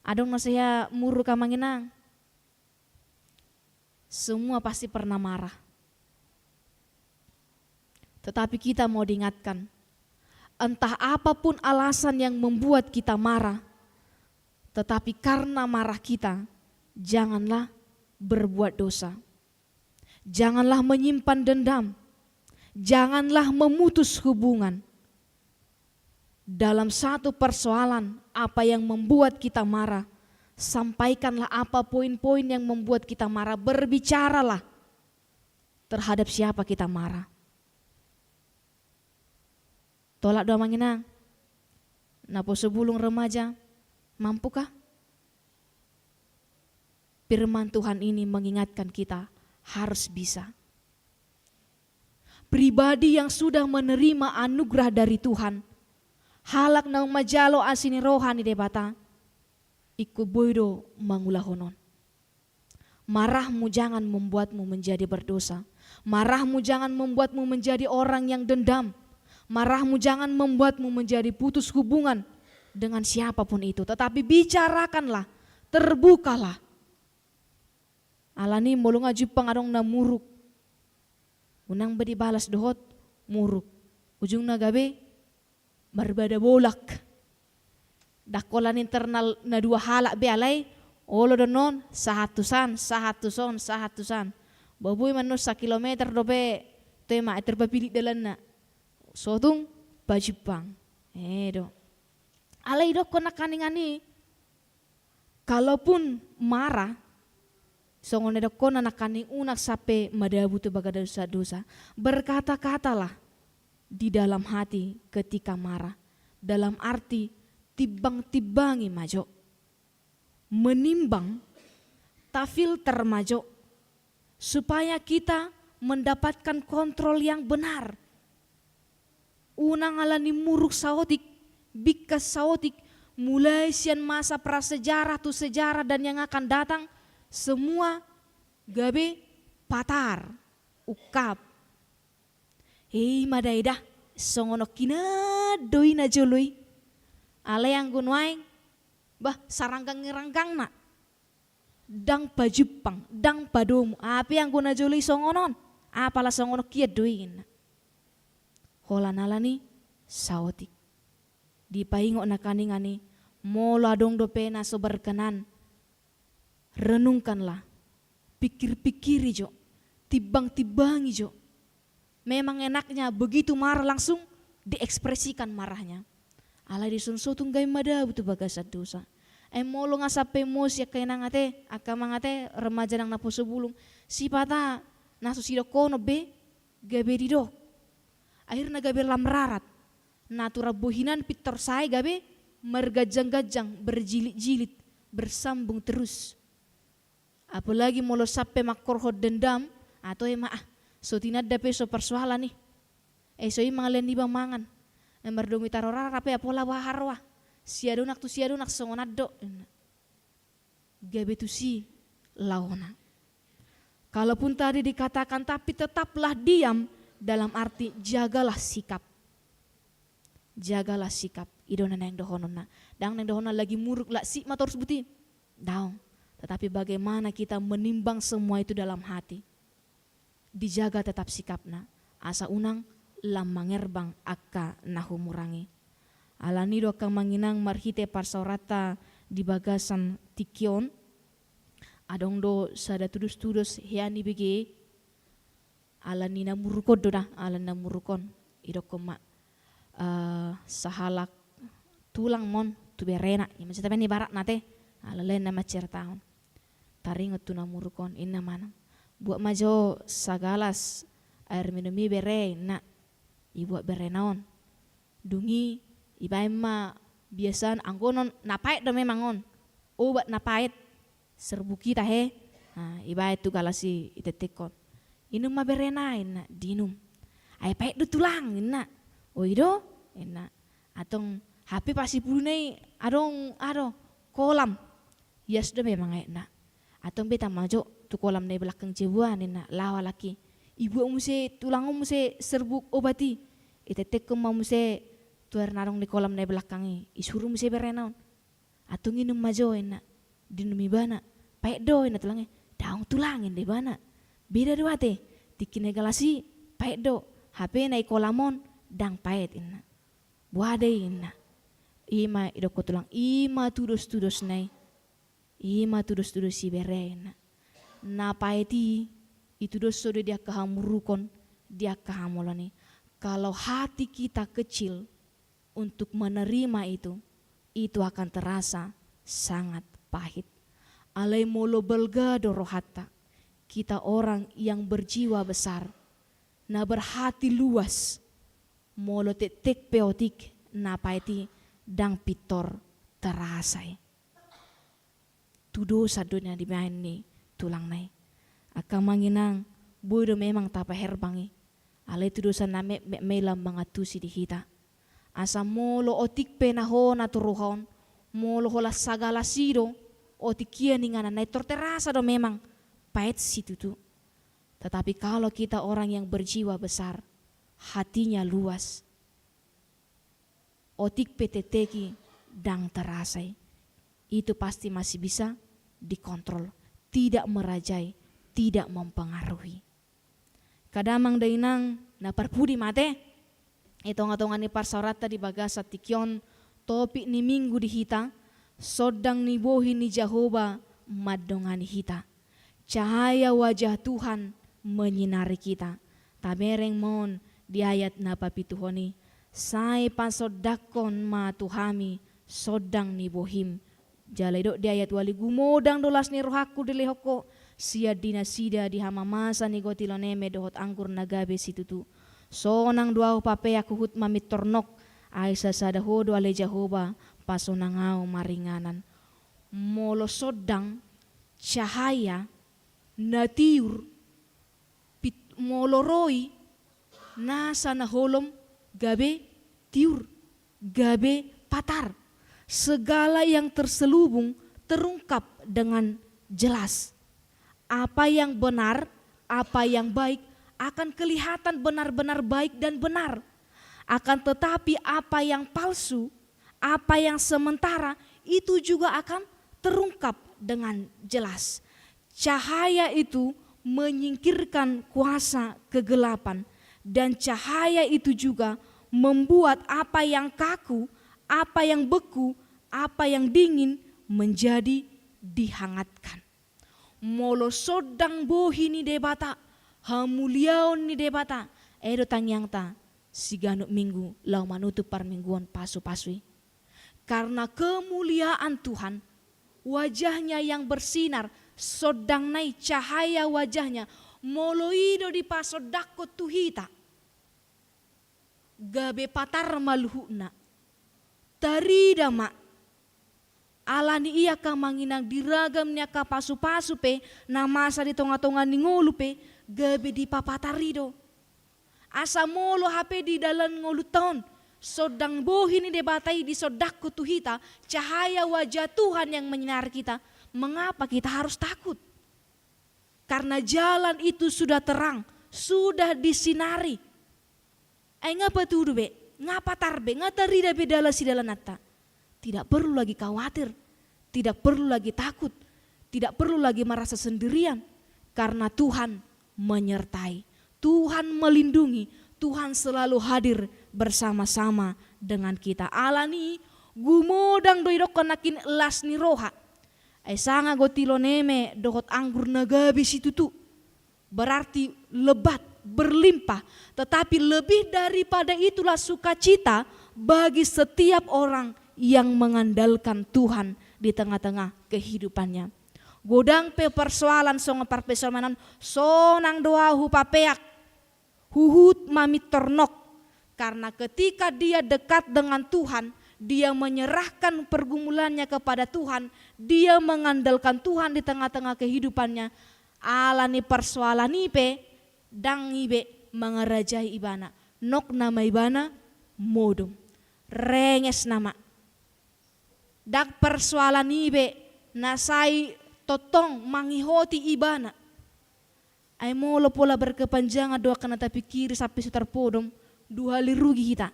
Adong na sai muruk, amang inang? Semua pasti pernah marah. Tetapi kita mau diingatkan, entah apapun alasan yang membuat kita marah, tetapi karena marah kita, janganlah berbuat dosa. Janganlah menyimpan dendam. Janganlah memutus hubungan. Dalam satu persoalan, apa yang membuat kita marah, sampaikanlah apa poin-poin yang membuat kita marah. Berbicaralah terhadap siapa kita marah. Tolap do, amang inang? Naposo Bulung, remaja, mampukah? Firman Tuhan ini mengingatkan kita harus bisa. Pribadi yang sudah menerima anugerah dari Tuhan, halak naung manjalo asi ni roha ni Debata, ingkon boi do mangulahon on. Marahmu jangan membuatmu menjadi berdosa. Marahmu jangan membuatmu menjadi orang yang dendam. Marahmu jangan membuatmu menjadi putus hubungan dengan siapapun itu. Tetapi bicarakanlah, terbukalah. Alani molo nga jumpang adong na muruk, unang be dibalas dohot muruk. Ujungna gabe marbada bolak. Ndang holan internal na dua halak be, alai olo do annon, sahat tu san, sahat tu son, sahat tu san. Boi ma annon sakilometer dope, toe ma, eh, terpapilit dalanna. So tung pajumpang. Eh do. Alai didokkon nangkaningan i, kalaupun marah, songon na didokkonna nangkaning, unang sampe madabu tu bagasan dosa. Berkata-katalah di dalam hati ketika marah. Dalam arti, timbang-timbangi ma jo. Menimbang, tafilter ma jo. Supaya kita mendapatkan kontrol yang benar. Unang alani muruk saotik, bingkas saotik, mulai sian masa prasejarah tu sejarah dan yang akan datang, semua gabe patar, ungkap. Hei, mada i da, songon on hian do i na jolo i. Alai anggo nuaeng, bah, saranggang-ranggangna. Ndang pajumpang, ndang padomu, hape anggo na jolo i songon on, apala songon on hian do i, ninna. Holan alani saotik. Dipaingot nangkaningan i, molo adong dope na so berkenan, renungkanlah, pikir-pikiri jo, timbang-timbangi jo. Memang enaknya begitu marah langsung diekspresikan marahnya. Alai dison so tung gabe madabu tu bagasan dosa. Ai molo nga sampe emosi angka inang ate, angka amang ate, remaja nang naposo bulung, sipata na so sidokkonon be gabe didok. Akhirna gabe lam rarat. Natura bohinan pintor sae gabe marganjang-ganjang, berjilid-jilid, bersambung terus. Apalagi molo sampe mangkorhon dendam, ah, toe ma, ah, so tinanda pe so parsoalan i. Eh, so i mangalean niba mangan. Eh, mardomu i tarora pe, apala boha roa. Siadongan tu siadongan songon an do, ninna. Gabe tusi laona. Kalaupun tadi dikatakan, tapi tetaplah diam, dalam arti jagalah sikap. Jagalah sikap. I do na naeng dohononna. Ndang naeng dohononna lagi muruk, lasik ma torus buti. Daong. Tetapi bagaimana kita menimbang semua itu dalam hati. Dijaga tetap sikapna. Asa unang lam mangerbang angka na humurang i. Alani do angka amang inang, marhite parsaoranta di bagasan tingki on, adong do sada tudos-tudos hea ni bege. Alani na muruk on do da, alani na muruk on. Didokkon ma, eh, sahalak tulang ma on, berena, ima sitapen ibaratna te, alalaen na mancertahon. Taringot tu na muruk on, inna manang, buat ma jo sagalas air minum i bere, inna. Ibuat berena on. Dung i, ibaen ma biasaan anggo on na paet do memang on. Obat na paet, serbuk i tahe, ibaen tu galas i, itetekkon. Inum ma berena, inna, diinum. Ai paet do tulang, inna. O i do, inna. Antong hape pasipuluna i adong, adong kolam. Ias do memang aekna. Antong beta ma jo tu kolam na i belakang jabu an, inna, laho halak i. Ibuat muse tulang on muse serbuk obat i. Itetekkon ma muse tu air na adong di kolam na i belakang i. Isuru muse berena on. Antong inum ma jo, inna. Diinum ibana. Paet do, inna tulang i. Daong tulang, inna ibana. Beda do ate. Tingki na i galas i paet do. Hape na i kolam on ndang paet, inna. Boha do i, inna. Ima idokkon tulang, ima tudos-tudosna i. Ima tudos-tudos si bere, inna. Na paet i, itudoshon do di angka hamurukon, di angka hamoloan i. Kalau hati kita kecil untuk menerima itu, itu akan terasa sangat pahit. Alai molo balga do rohanta, kita orang yang berjiwa besar, na berhati luas, molo tektek pe otik na paet i ndang pintor terasa i. Tudosan do na dibaen ni tulangna i. Angka amang inang, boi do memang tapaherbang i. Alai tudosan na metmet ma i lam mangantusi di hita. Asa molo otik pe na hona tu roha on, molo holan sagalas i do, otik i ninganan, na pintor terasa do memang paet situtu. Tetapi kalau kita orang yang berjiwa besar, hatinya luas, otik pe tektek i ndang terasa i. Itu pasti masih bisa dikontrol, tidak merajai, tidak mempengaruhi. Angka damang dainang na parpudi ma ate, i tonga-tonga ni parsaoranta di bagasan tingki on, topik ni minggu di hita, sondang ni bohi ni Jahowa mandongani hita. Cahaya wajah Tuhan menyinari kita. Tabereng ma on di ayat na papituhon i. Sai pasondangkon ma tu hami sondang ni bohim. Jala didok di ayat ualu i, gumodang do las ni rohangku dilehon Ho sian di nasida di hamamasa ni gotilon eme dohot anggur na gabe situtu. Sonang do ahu papeak huhut mamintor nok, ai sasada Ho do ale Jahowa pasonang ahu maringanan. Molo sondang, cahaya, na tiur, pit-, molo ro i, nasa na holom gabe tiur, gabe patar. Segala yang terselubung terungkap dengan jelas. Apa yang benar, apa yang baik akan kelihatan benar-benar baik dan benar. Akan tetapi apa yang palsu, apa yang sementara, itu juga akan terungkap dengan jelas. Cahaya itu menyingkirkan kuasa kegelapan, dan cahaya itu juga membuat apa yang kaku, apa yang beku, apa yang dingin menjadi dihangatkan. Molo sondang bohi ni Debata, hamuliaon ni Debata, i do tangiangta siganup minggu laho manutup parmingguon pasu-pasu i. Karena kemuliaan Tuhan, wajahnya yang bersinar, sondangna i, cahaya wajahnya, molo i do dipasondangkon tu hita, gabe patar ma luhutna. Tarida ma. Alani i angka amang inang, di ragam ni angka pasu-pasu pe na masa di tonga-tonga ni ngolu pe, gabe dipapatar i do. Asa molo hape di dalan ngolunta on, sondang bohi ni Debata i disondangkon tu hita, cahaya wajah Tuhan yang menyinari kita, mengapa kita harus takut? Karena jalan itu sudah terang, sudah disinari. Ai nga patudu be, nga patar be, nga tarida be dalan sidalananta. Tidak perlu lagi khawatir, tidak perlu lagi takut, tidak perlu lagi merasa sendirian, karena Tuhan menyertai, Tuhan melindungi, Tuhan selalu hadir bersama-sama dengan kita. Alani i, gumodang do idokkon nangkin las ni roha. Ai sanga gotilon eme dohot anggur na gabe situtu. Berarti lebat, berlimpah. Tetapi lebih daripada itulah sukacita bagi setiap orang yang mengandalkan Tuhan di tengah-tengah kehidupannya. Godang pe persoalan songon parpesomainan, sonang do ahu papeak, huhut mamintor nok. Karena ketika dia dekat dengan Tuhan, dia menyerahkan pergumulannya kepada Tuhan, dia mengandalkan Tuhan di tengah-tengah kehidupannya, ala ni persoalan i pe, ndang i be mangarajai ibana, nok nama ibana modom. Renges nama. Ndang persoalan i be na sai tongtong mangihoti ibana. Ai molo pola berkepanjangan do angka na tapingkiri sampe so tarpodom, dua hali rugi hita.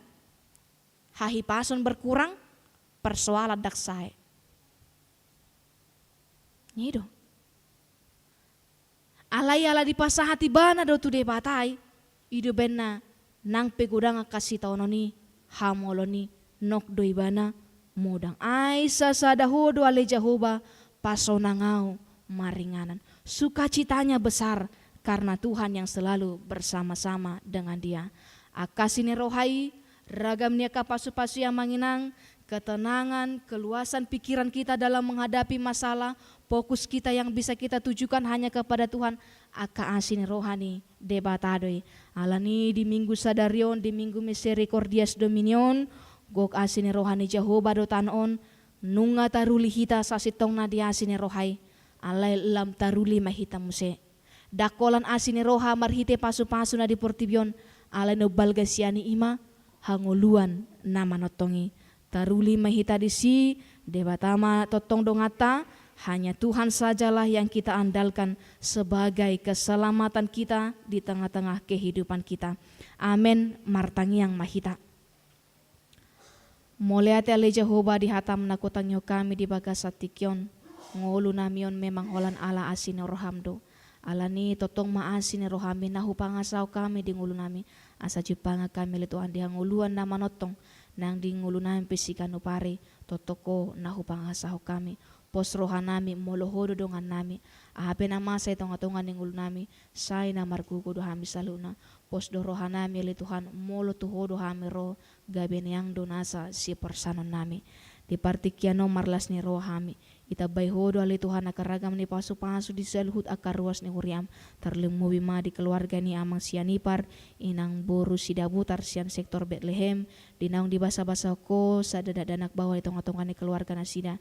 Hahipason berkurang, persoalan ndang sae. I do. Alai ala dipasahat ibana do tu Debata i, i do baenna nang pe godang angka sitaonon i, hamaolon i, nok do ibana modang. Ai sasada Ho do ale Jahowa, pasonang ahu maringanan. Sukacitanya besar karena Tuhan yang selalu bersama-sama dengan dia. Angka asi ni roha i, ragam ni angka pasupasu i amang inang, ketenangan, keluasan pikiran kita dalam menghadapi masalah, fokus kita yang bisa kita tujukan hanya kepada Tuhan, angka asi ni roha ni Debata do i. Alani di minggu sadari on, di minggu Misericordias Domini on, gok asi ni roha ni Jahowa do tano on, nunga taruli hita sasintongna di asi ni roha i, alai lam taruli ma hita muse. Ndang holan asi ni roha marhite pasupasu na di portibi on, alai na umbalga sian i ima hangoluan na manongtong i. Taruli ma hita disi, Debata ma tongtong donganta, hanya Tuhan sajalah yang kita andalkan sebagai keselamatan kita di tengah-tengah kehidupan kita. Amen, martangiang ma hita. Mauliate ale Jahowa di hatam na hutangihon hami di bagasan tingki on. Ngolunami on memang holan ala asi ni roham do. Alani tongtong ma asi ni rohami na hupangasahon hami di ngolunami. Asa jumpang hami ale Tuhan di hangoluan na manongtong. Nang di ngolunami pe siganup ari, tongtong Ho na hupangasahon hami. Pos rohanami molo Ho do dongannami. Aha pe na masa i tongatonga ni ngolunami, sai na margogo do hami saluhutna. Pos do rohanami ale Tuhan molo tu Ho do hami ro, gabe neang do nasa siporsanonnami. Di partingkian on marlas ni roha hami. Itambai Ho do ale Tuhan angka ragam ni pasupasu di saluhut angka ruas ni huriam. Tarlumobi ma di keluarga ni amang Sianipar, inang boru Sidabutar sian sektor Betlehem, di naung dibasabasa Ho sada dakdanak baoa di tongatonga ni keluarga nasida.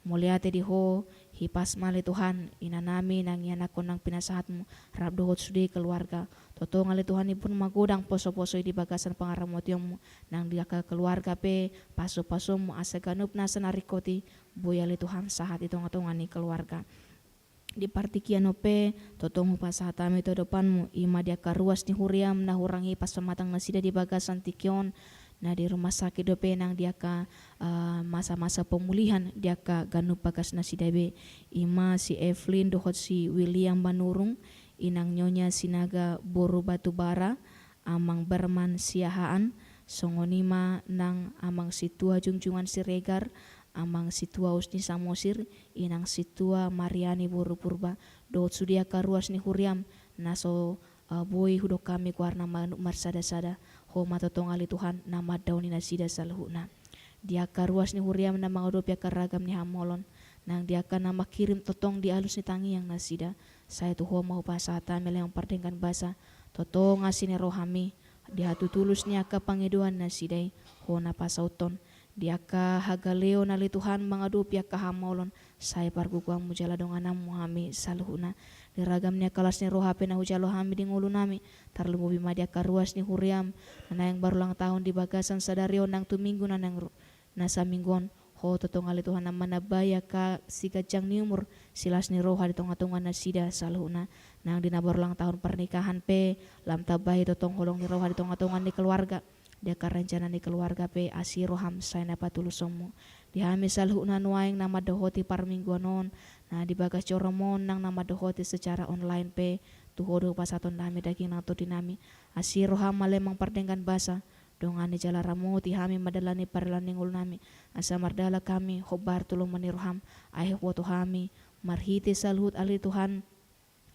Mauliate di Ho, hipas ma ale Tuhan, inanami nang ianakhon nang pinasahatmu, rap dohot sude keluarga. Tongtong ale Tuhan, ibur magodang posoposo i di bagasan pangaramotionmu, nang di angka keluarga pe, pasupasuonmu, asa ganup nasa na ringkot i, boi ale Tuhan sahat di tongatonga ni keluarga. Di partingkian on pe, tongtong hupasahat hami tu adopanmu, i ma di angka ruas ni huriam na hurang hipas pamatang nasida di bagasan tingki on, na di rumah sakit dope nang di angka, eh, masa-masa pemulihan di angka ganup bagas nasida be. I ma si Evelyn dohot si William Manurung, inang Nyonya Sinaga boru Batubara, amang Berman Siahaan, songon i ma nang amang Sintua Jungjungan Siregar, amang Sintua Usni Samosir, inang Sintua Mariani boru Purba, dohot sude angka ruas ni huriam, na so, eh, boi hudok hami goarna ma-, marsadasada, Ho ma tongtong ale Tuhan, na mandaoni nasida saluhutna. Di angka ruas ni huriam na mangadopi angka ragam ni hamaolon, nang di angka na mangkirim tongtong di alus ni tangiang nasida, sai tu Ho ma hupasahat hami ale Amang pardenggan basa, tongtong asi ni rohami, di hatutulus ni angka pangidoan nasida i, Ho na pasauthon, di angka hagaleon ale Tuhan mangadopi angka hamaolon, sai pargogoanmu jala dongananmu hami saluhutna. Di ragam ni angka las ni roha pe na hujalo hami di ngolunami, tarlumobi ma di angka ruas ni huriam, na naeng marulang tahun di bagasan sadari on nang tu minggu na naeng ru-, na saminggu on, Ho tongtong ale Tuhan na manambai angka siganjang ni umur, silas ni roha di tongatonga nasida saluhutna. Nang di na marulang tahun pernikahan pe, lam tambai tongtong holong ni roha di tongatonga ni keluarga. Di angka rencana ni keluarga pe, asi roham sai na patulusonmu. Di hami saluhutna nuaeng na mandohoti parmingguan on, na di bagas jorom on nang na mandohoti secara online pe, tu Ho do hupasahathon hami daging nang tondinami. Asi roham ale Amang pardenggan basa, dongani jala ramoti hami mandalani pardalan ni ngolunami, asa mardalan hami hombar tu lomo ni roham, ai huboto hami, marhite saluhut ale Tuhan,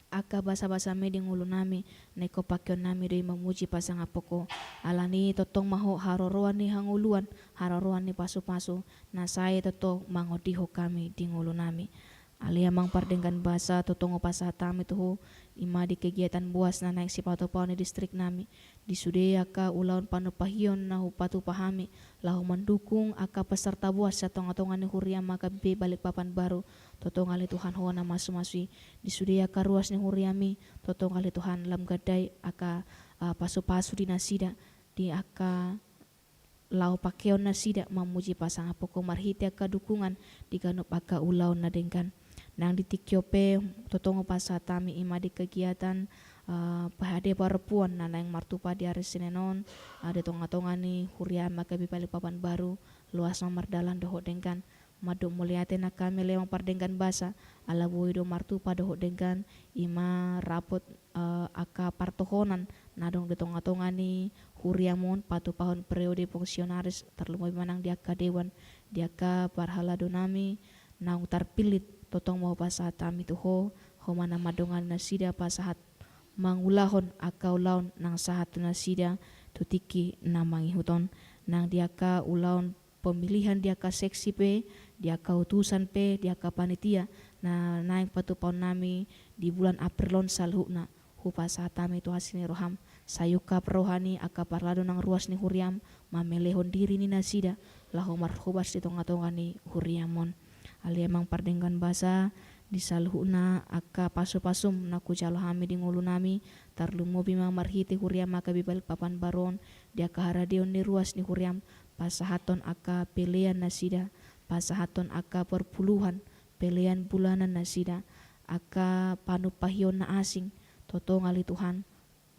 Angka basabasami di ngolunami, na ingkon pakeonnami do i mamuji pasangaphon Ho. Alani tongtong ma Ho haroroan ni hangoluan, haroroan ni pasupasu, na sai tongtong mangondihon hami di ngolunami. Ale Amang pardenggan basa, tongtong hupasahat hami tu Ho, i ma di kegiatan boas na naeng sipatupaon ni distriknami. Di sude angka ulaon panumpahion na hupatupa hami, laho mandukung angka peserta boas sian tongatonga ni huriam H K B P Balikpapan Baru, tongtong ale Tuhan Ho na masumasu i. Di sude angka ruas ni huriam i, tongtong ale Tuhan lam gandai angka, ah, pasupasu di nasida, di angka laho pakeon nasida mamuji pasangaphon Ho marhite angka dukungan di ganup angka ulaon na denggan. Nang di tingki on pe tongtong hupasahat hami i ma di kegiatan, eh, P H D parompuan na naeng martupa di ari Senin on, eh, di tongatonga ni huriam H K B P Balikpapan Baru, loas ma mardalan dohot denggan. Mandok mauliate nang hami ale Amang pardenggan basa, ala boi do martupa dohot denggan, i ma rapot, eh, angka partohonan na adong di tongatonga ni huriam on patupahon periode fungsionaris, tarlumobi ma nang di angka dewan, di angka parhaladonami naung tarpillit, tongtong ma hupasahat hami tu Ho, Ho ma na mandongani nasida pasahat mangulahon angka ulaon na sahat tu nasida tu tingki na mangihut on. Nang di angka ulaon pemilihan di angka seksi pe, di angka utusan pe, di angka panitia na naeng patupaonnami di bulan April on saluhutna, hupasahat hami tu asi ni roham, sai ungkap roha ni angka parhalado nang ruas ni huriam, mamelehon diri ni nasida, laho marhobas di tongatonga ni huriam on. Ale Amang pardenggan basa, di saluhutna angka pasupasum na hujalo hami di ngolunami, tarlumobi ma marhite huriam H K B P Balikpapan Baru on, di angka haradeon ni ruas ni huriam, pasahathon angka pelean nasida, pasahathon angka parpuluhan, pelean bulanan nasida, angka panumpahion na asing, tongtong ale Tuhan,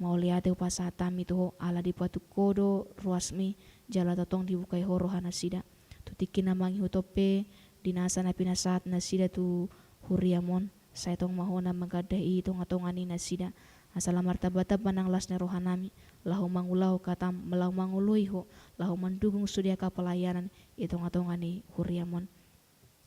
mauliate hupasahat hami tu Ho, ala dipatuk Ho do ruasmi, jala tongtong dibukai Ho roha nasida. Tu tingki na mangihut on pe, di nasa na pinasahat nasida tu huriam on, sai tongtong ma Ho na manggandai i tongatonga ni nasida. Asa lam martambatamba nang las ni rohanami, laho mangulahon hatam, laho mangoloi Ho, laho mandukung sude angka pelayanan i tongatonga ni huriam on.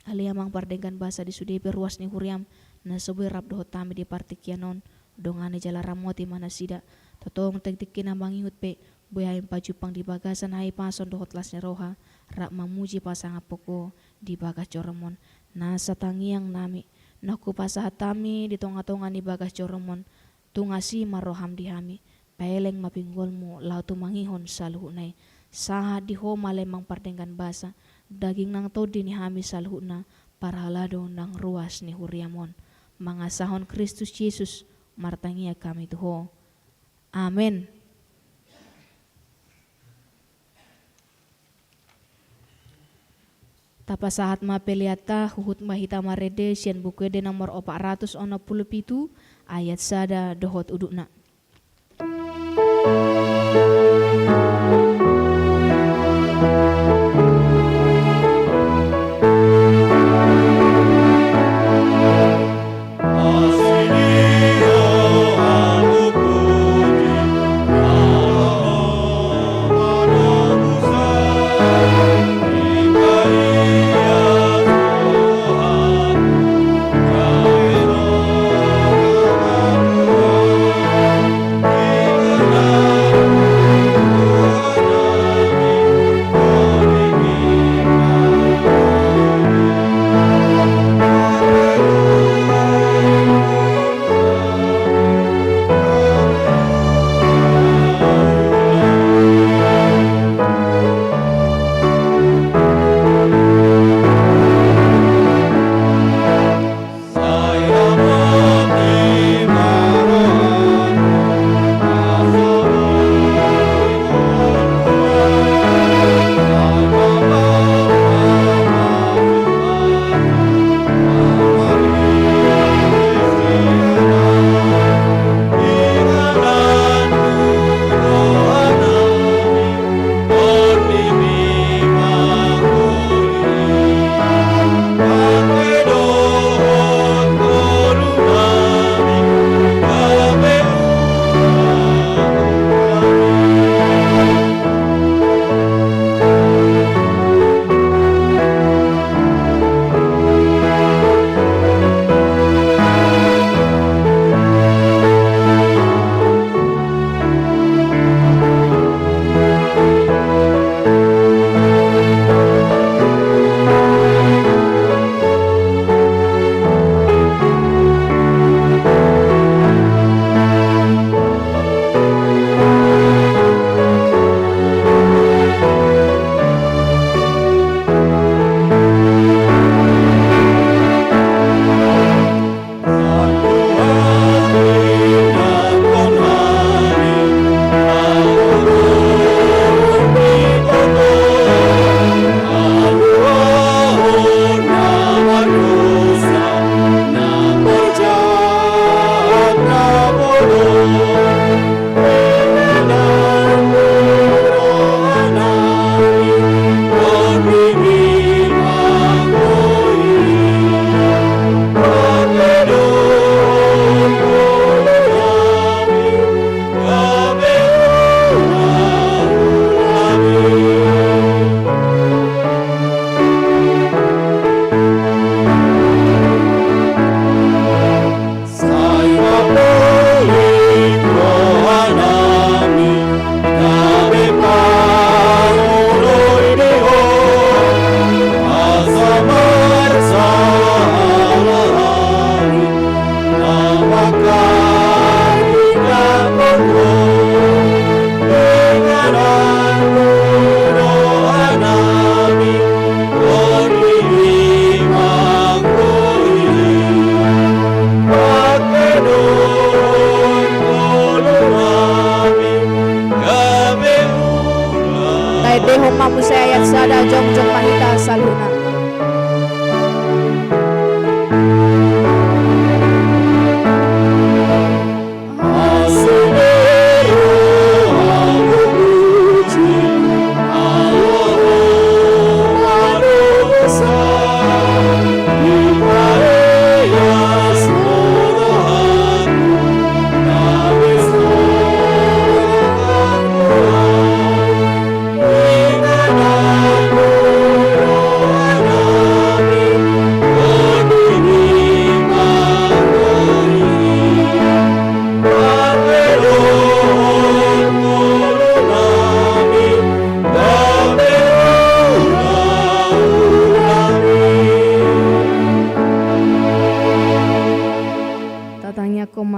Ale Amang pardenggan basa, di sude pe ruas ni huriam na so boi rap dohot hami di partingkian on, dongani jala ramoti ma nasida. Tongtong tu tingki na mangihut pe, boi hami pajumpang di bagasan hahipason dohot las ni roha, rap mamuji pasangaphon Ho di bagas joroM on. Nasa tangiangnami, na hupasahat hami di tongatonga ni bagas joroM on, tung asi ma rohaM di hami, paeleng ma pinggolMu laho tumangihon saluhutna i. Sahat di Ho ma ale Amang pardenggan basa, daging nang tondi ni hami saluhutna, parhalado nang ruas ni huriam on. Mangasahon Kristus Jesus, martangiang hami tu Ho. Amen. Tapasahat ma peleanta, huhut ma hita marende sian Buku Ende nomor opat ratus onom pulu pitu, ayat sada dohot udutna.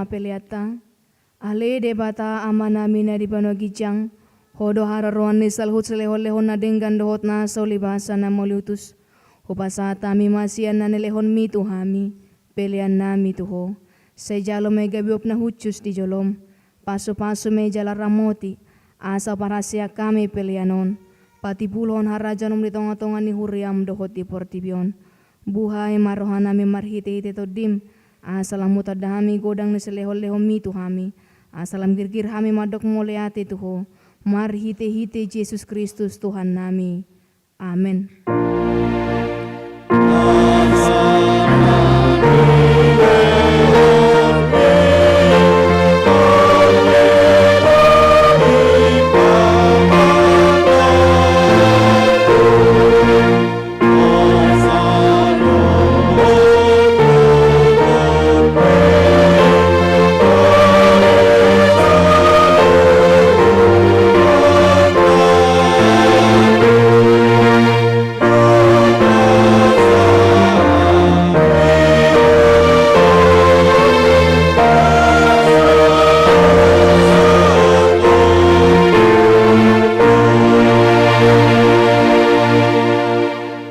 peleanta. Ale Debata Amanami na di banua ginjang, Ho do haroroan ni saluhut silehon-lehon na denggan dohot na so ulibasa na mauliutus. Hupasahat hami ma sian na nilehonMi tu hami peleannami tu Ho. Sai jalo ma i gabe uap na hushus di joloM. Pasu-pasu ma i jala ramoti, asa parhaseang hami pelean on, patimbulhon harajaonMu di tonga-tonga ni huriaM dohot di portibi on. Buhai ma rohanami marhite-hite TondiM, asa lam hutanda hami godang ni silehon-lehonMi tu hami, asa lam girgir hami mandok mauliate tu Ho, marhite-hite Jesus Kristus Tuhannami. Amen.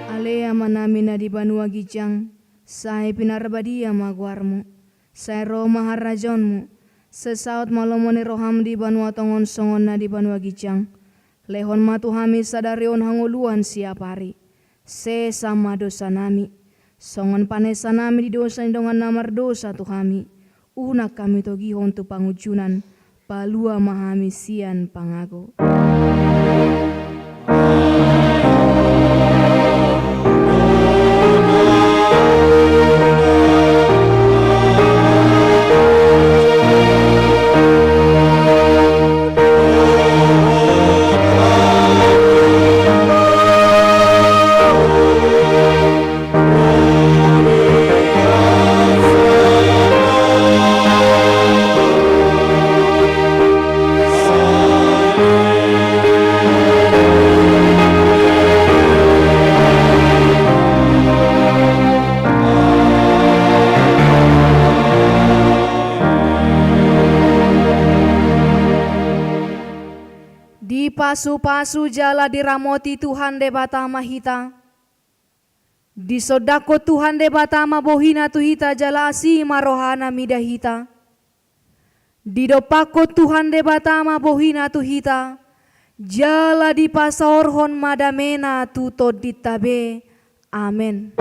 Ale Amanami na di banua ginjang, sai pinarbadia ma goarMu. Sai ro ma harajaonMu. Sai saut ma lomo ni rohaM di banua tonga on songon na di banua ginjang. Lehon ma tu hami sadari on hangoluan siapari. Sesa ma dosanami, songon panesanami di dosa ni dongan na mardosa tu hami. Unang hami togihon tu pangunjunan, palua ma hami sian pangago. Dipasu-pasu jala diramoti Tuhan Debata ma hita. Disondangkon Tuhan Debata ma bohiNa tu hita jala asi ma rohaNa mida hita. Didompakkon Tuhan Debata ma bohiNa tu hita, jala dipasaorhon ma dameNa tu tondinta be. Amen.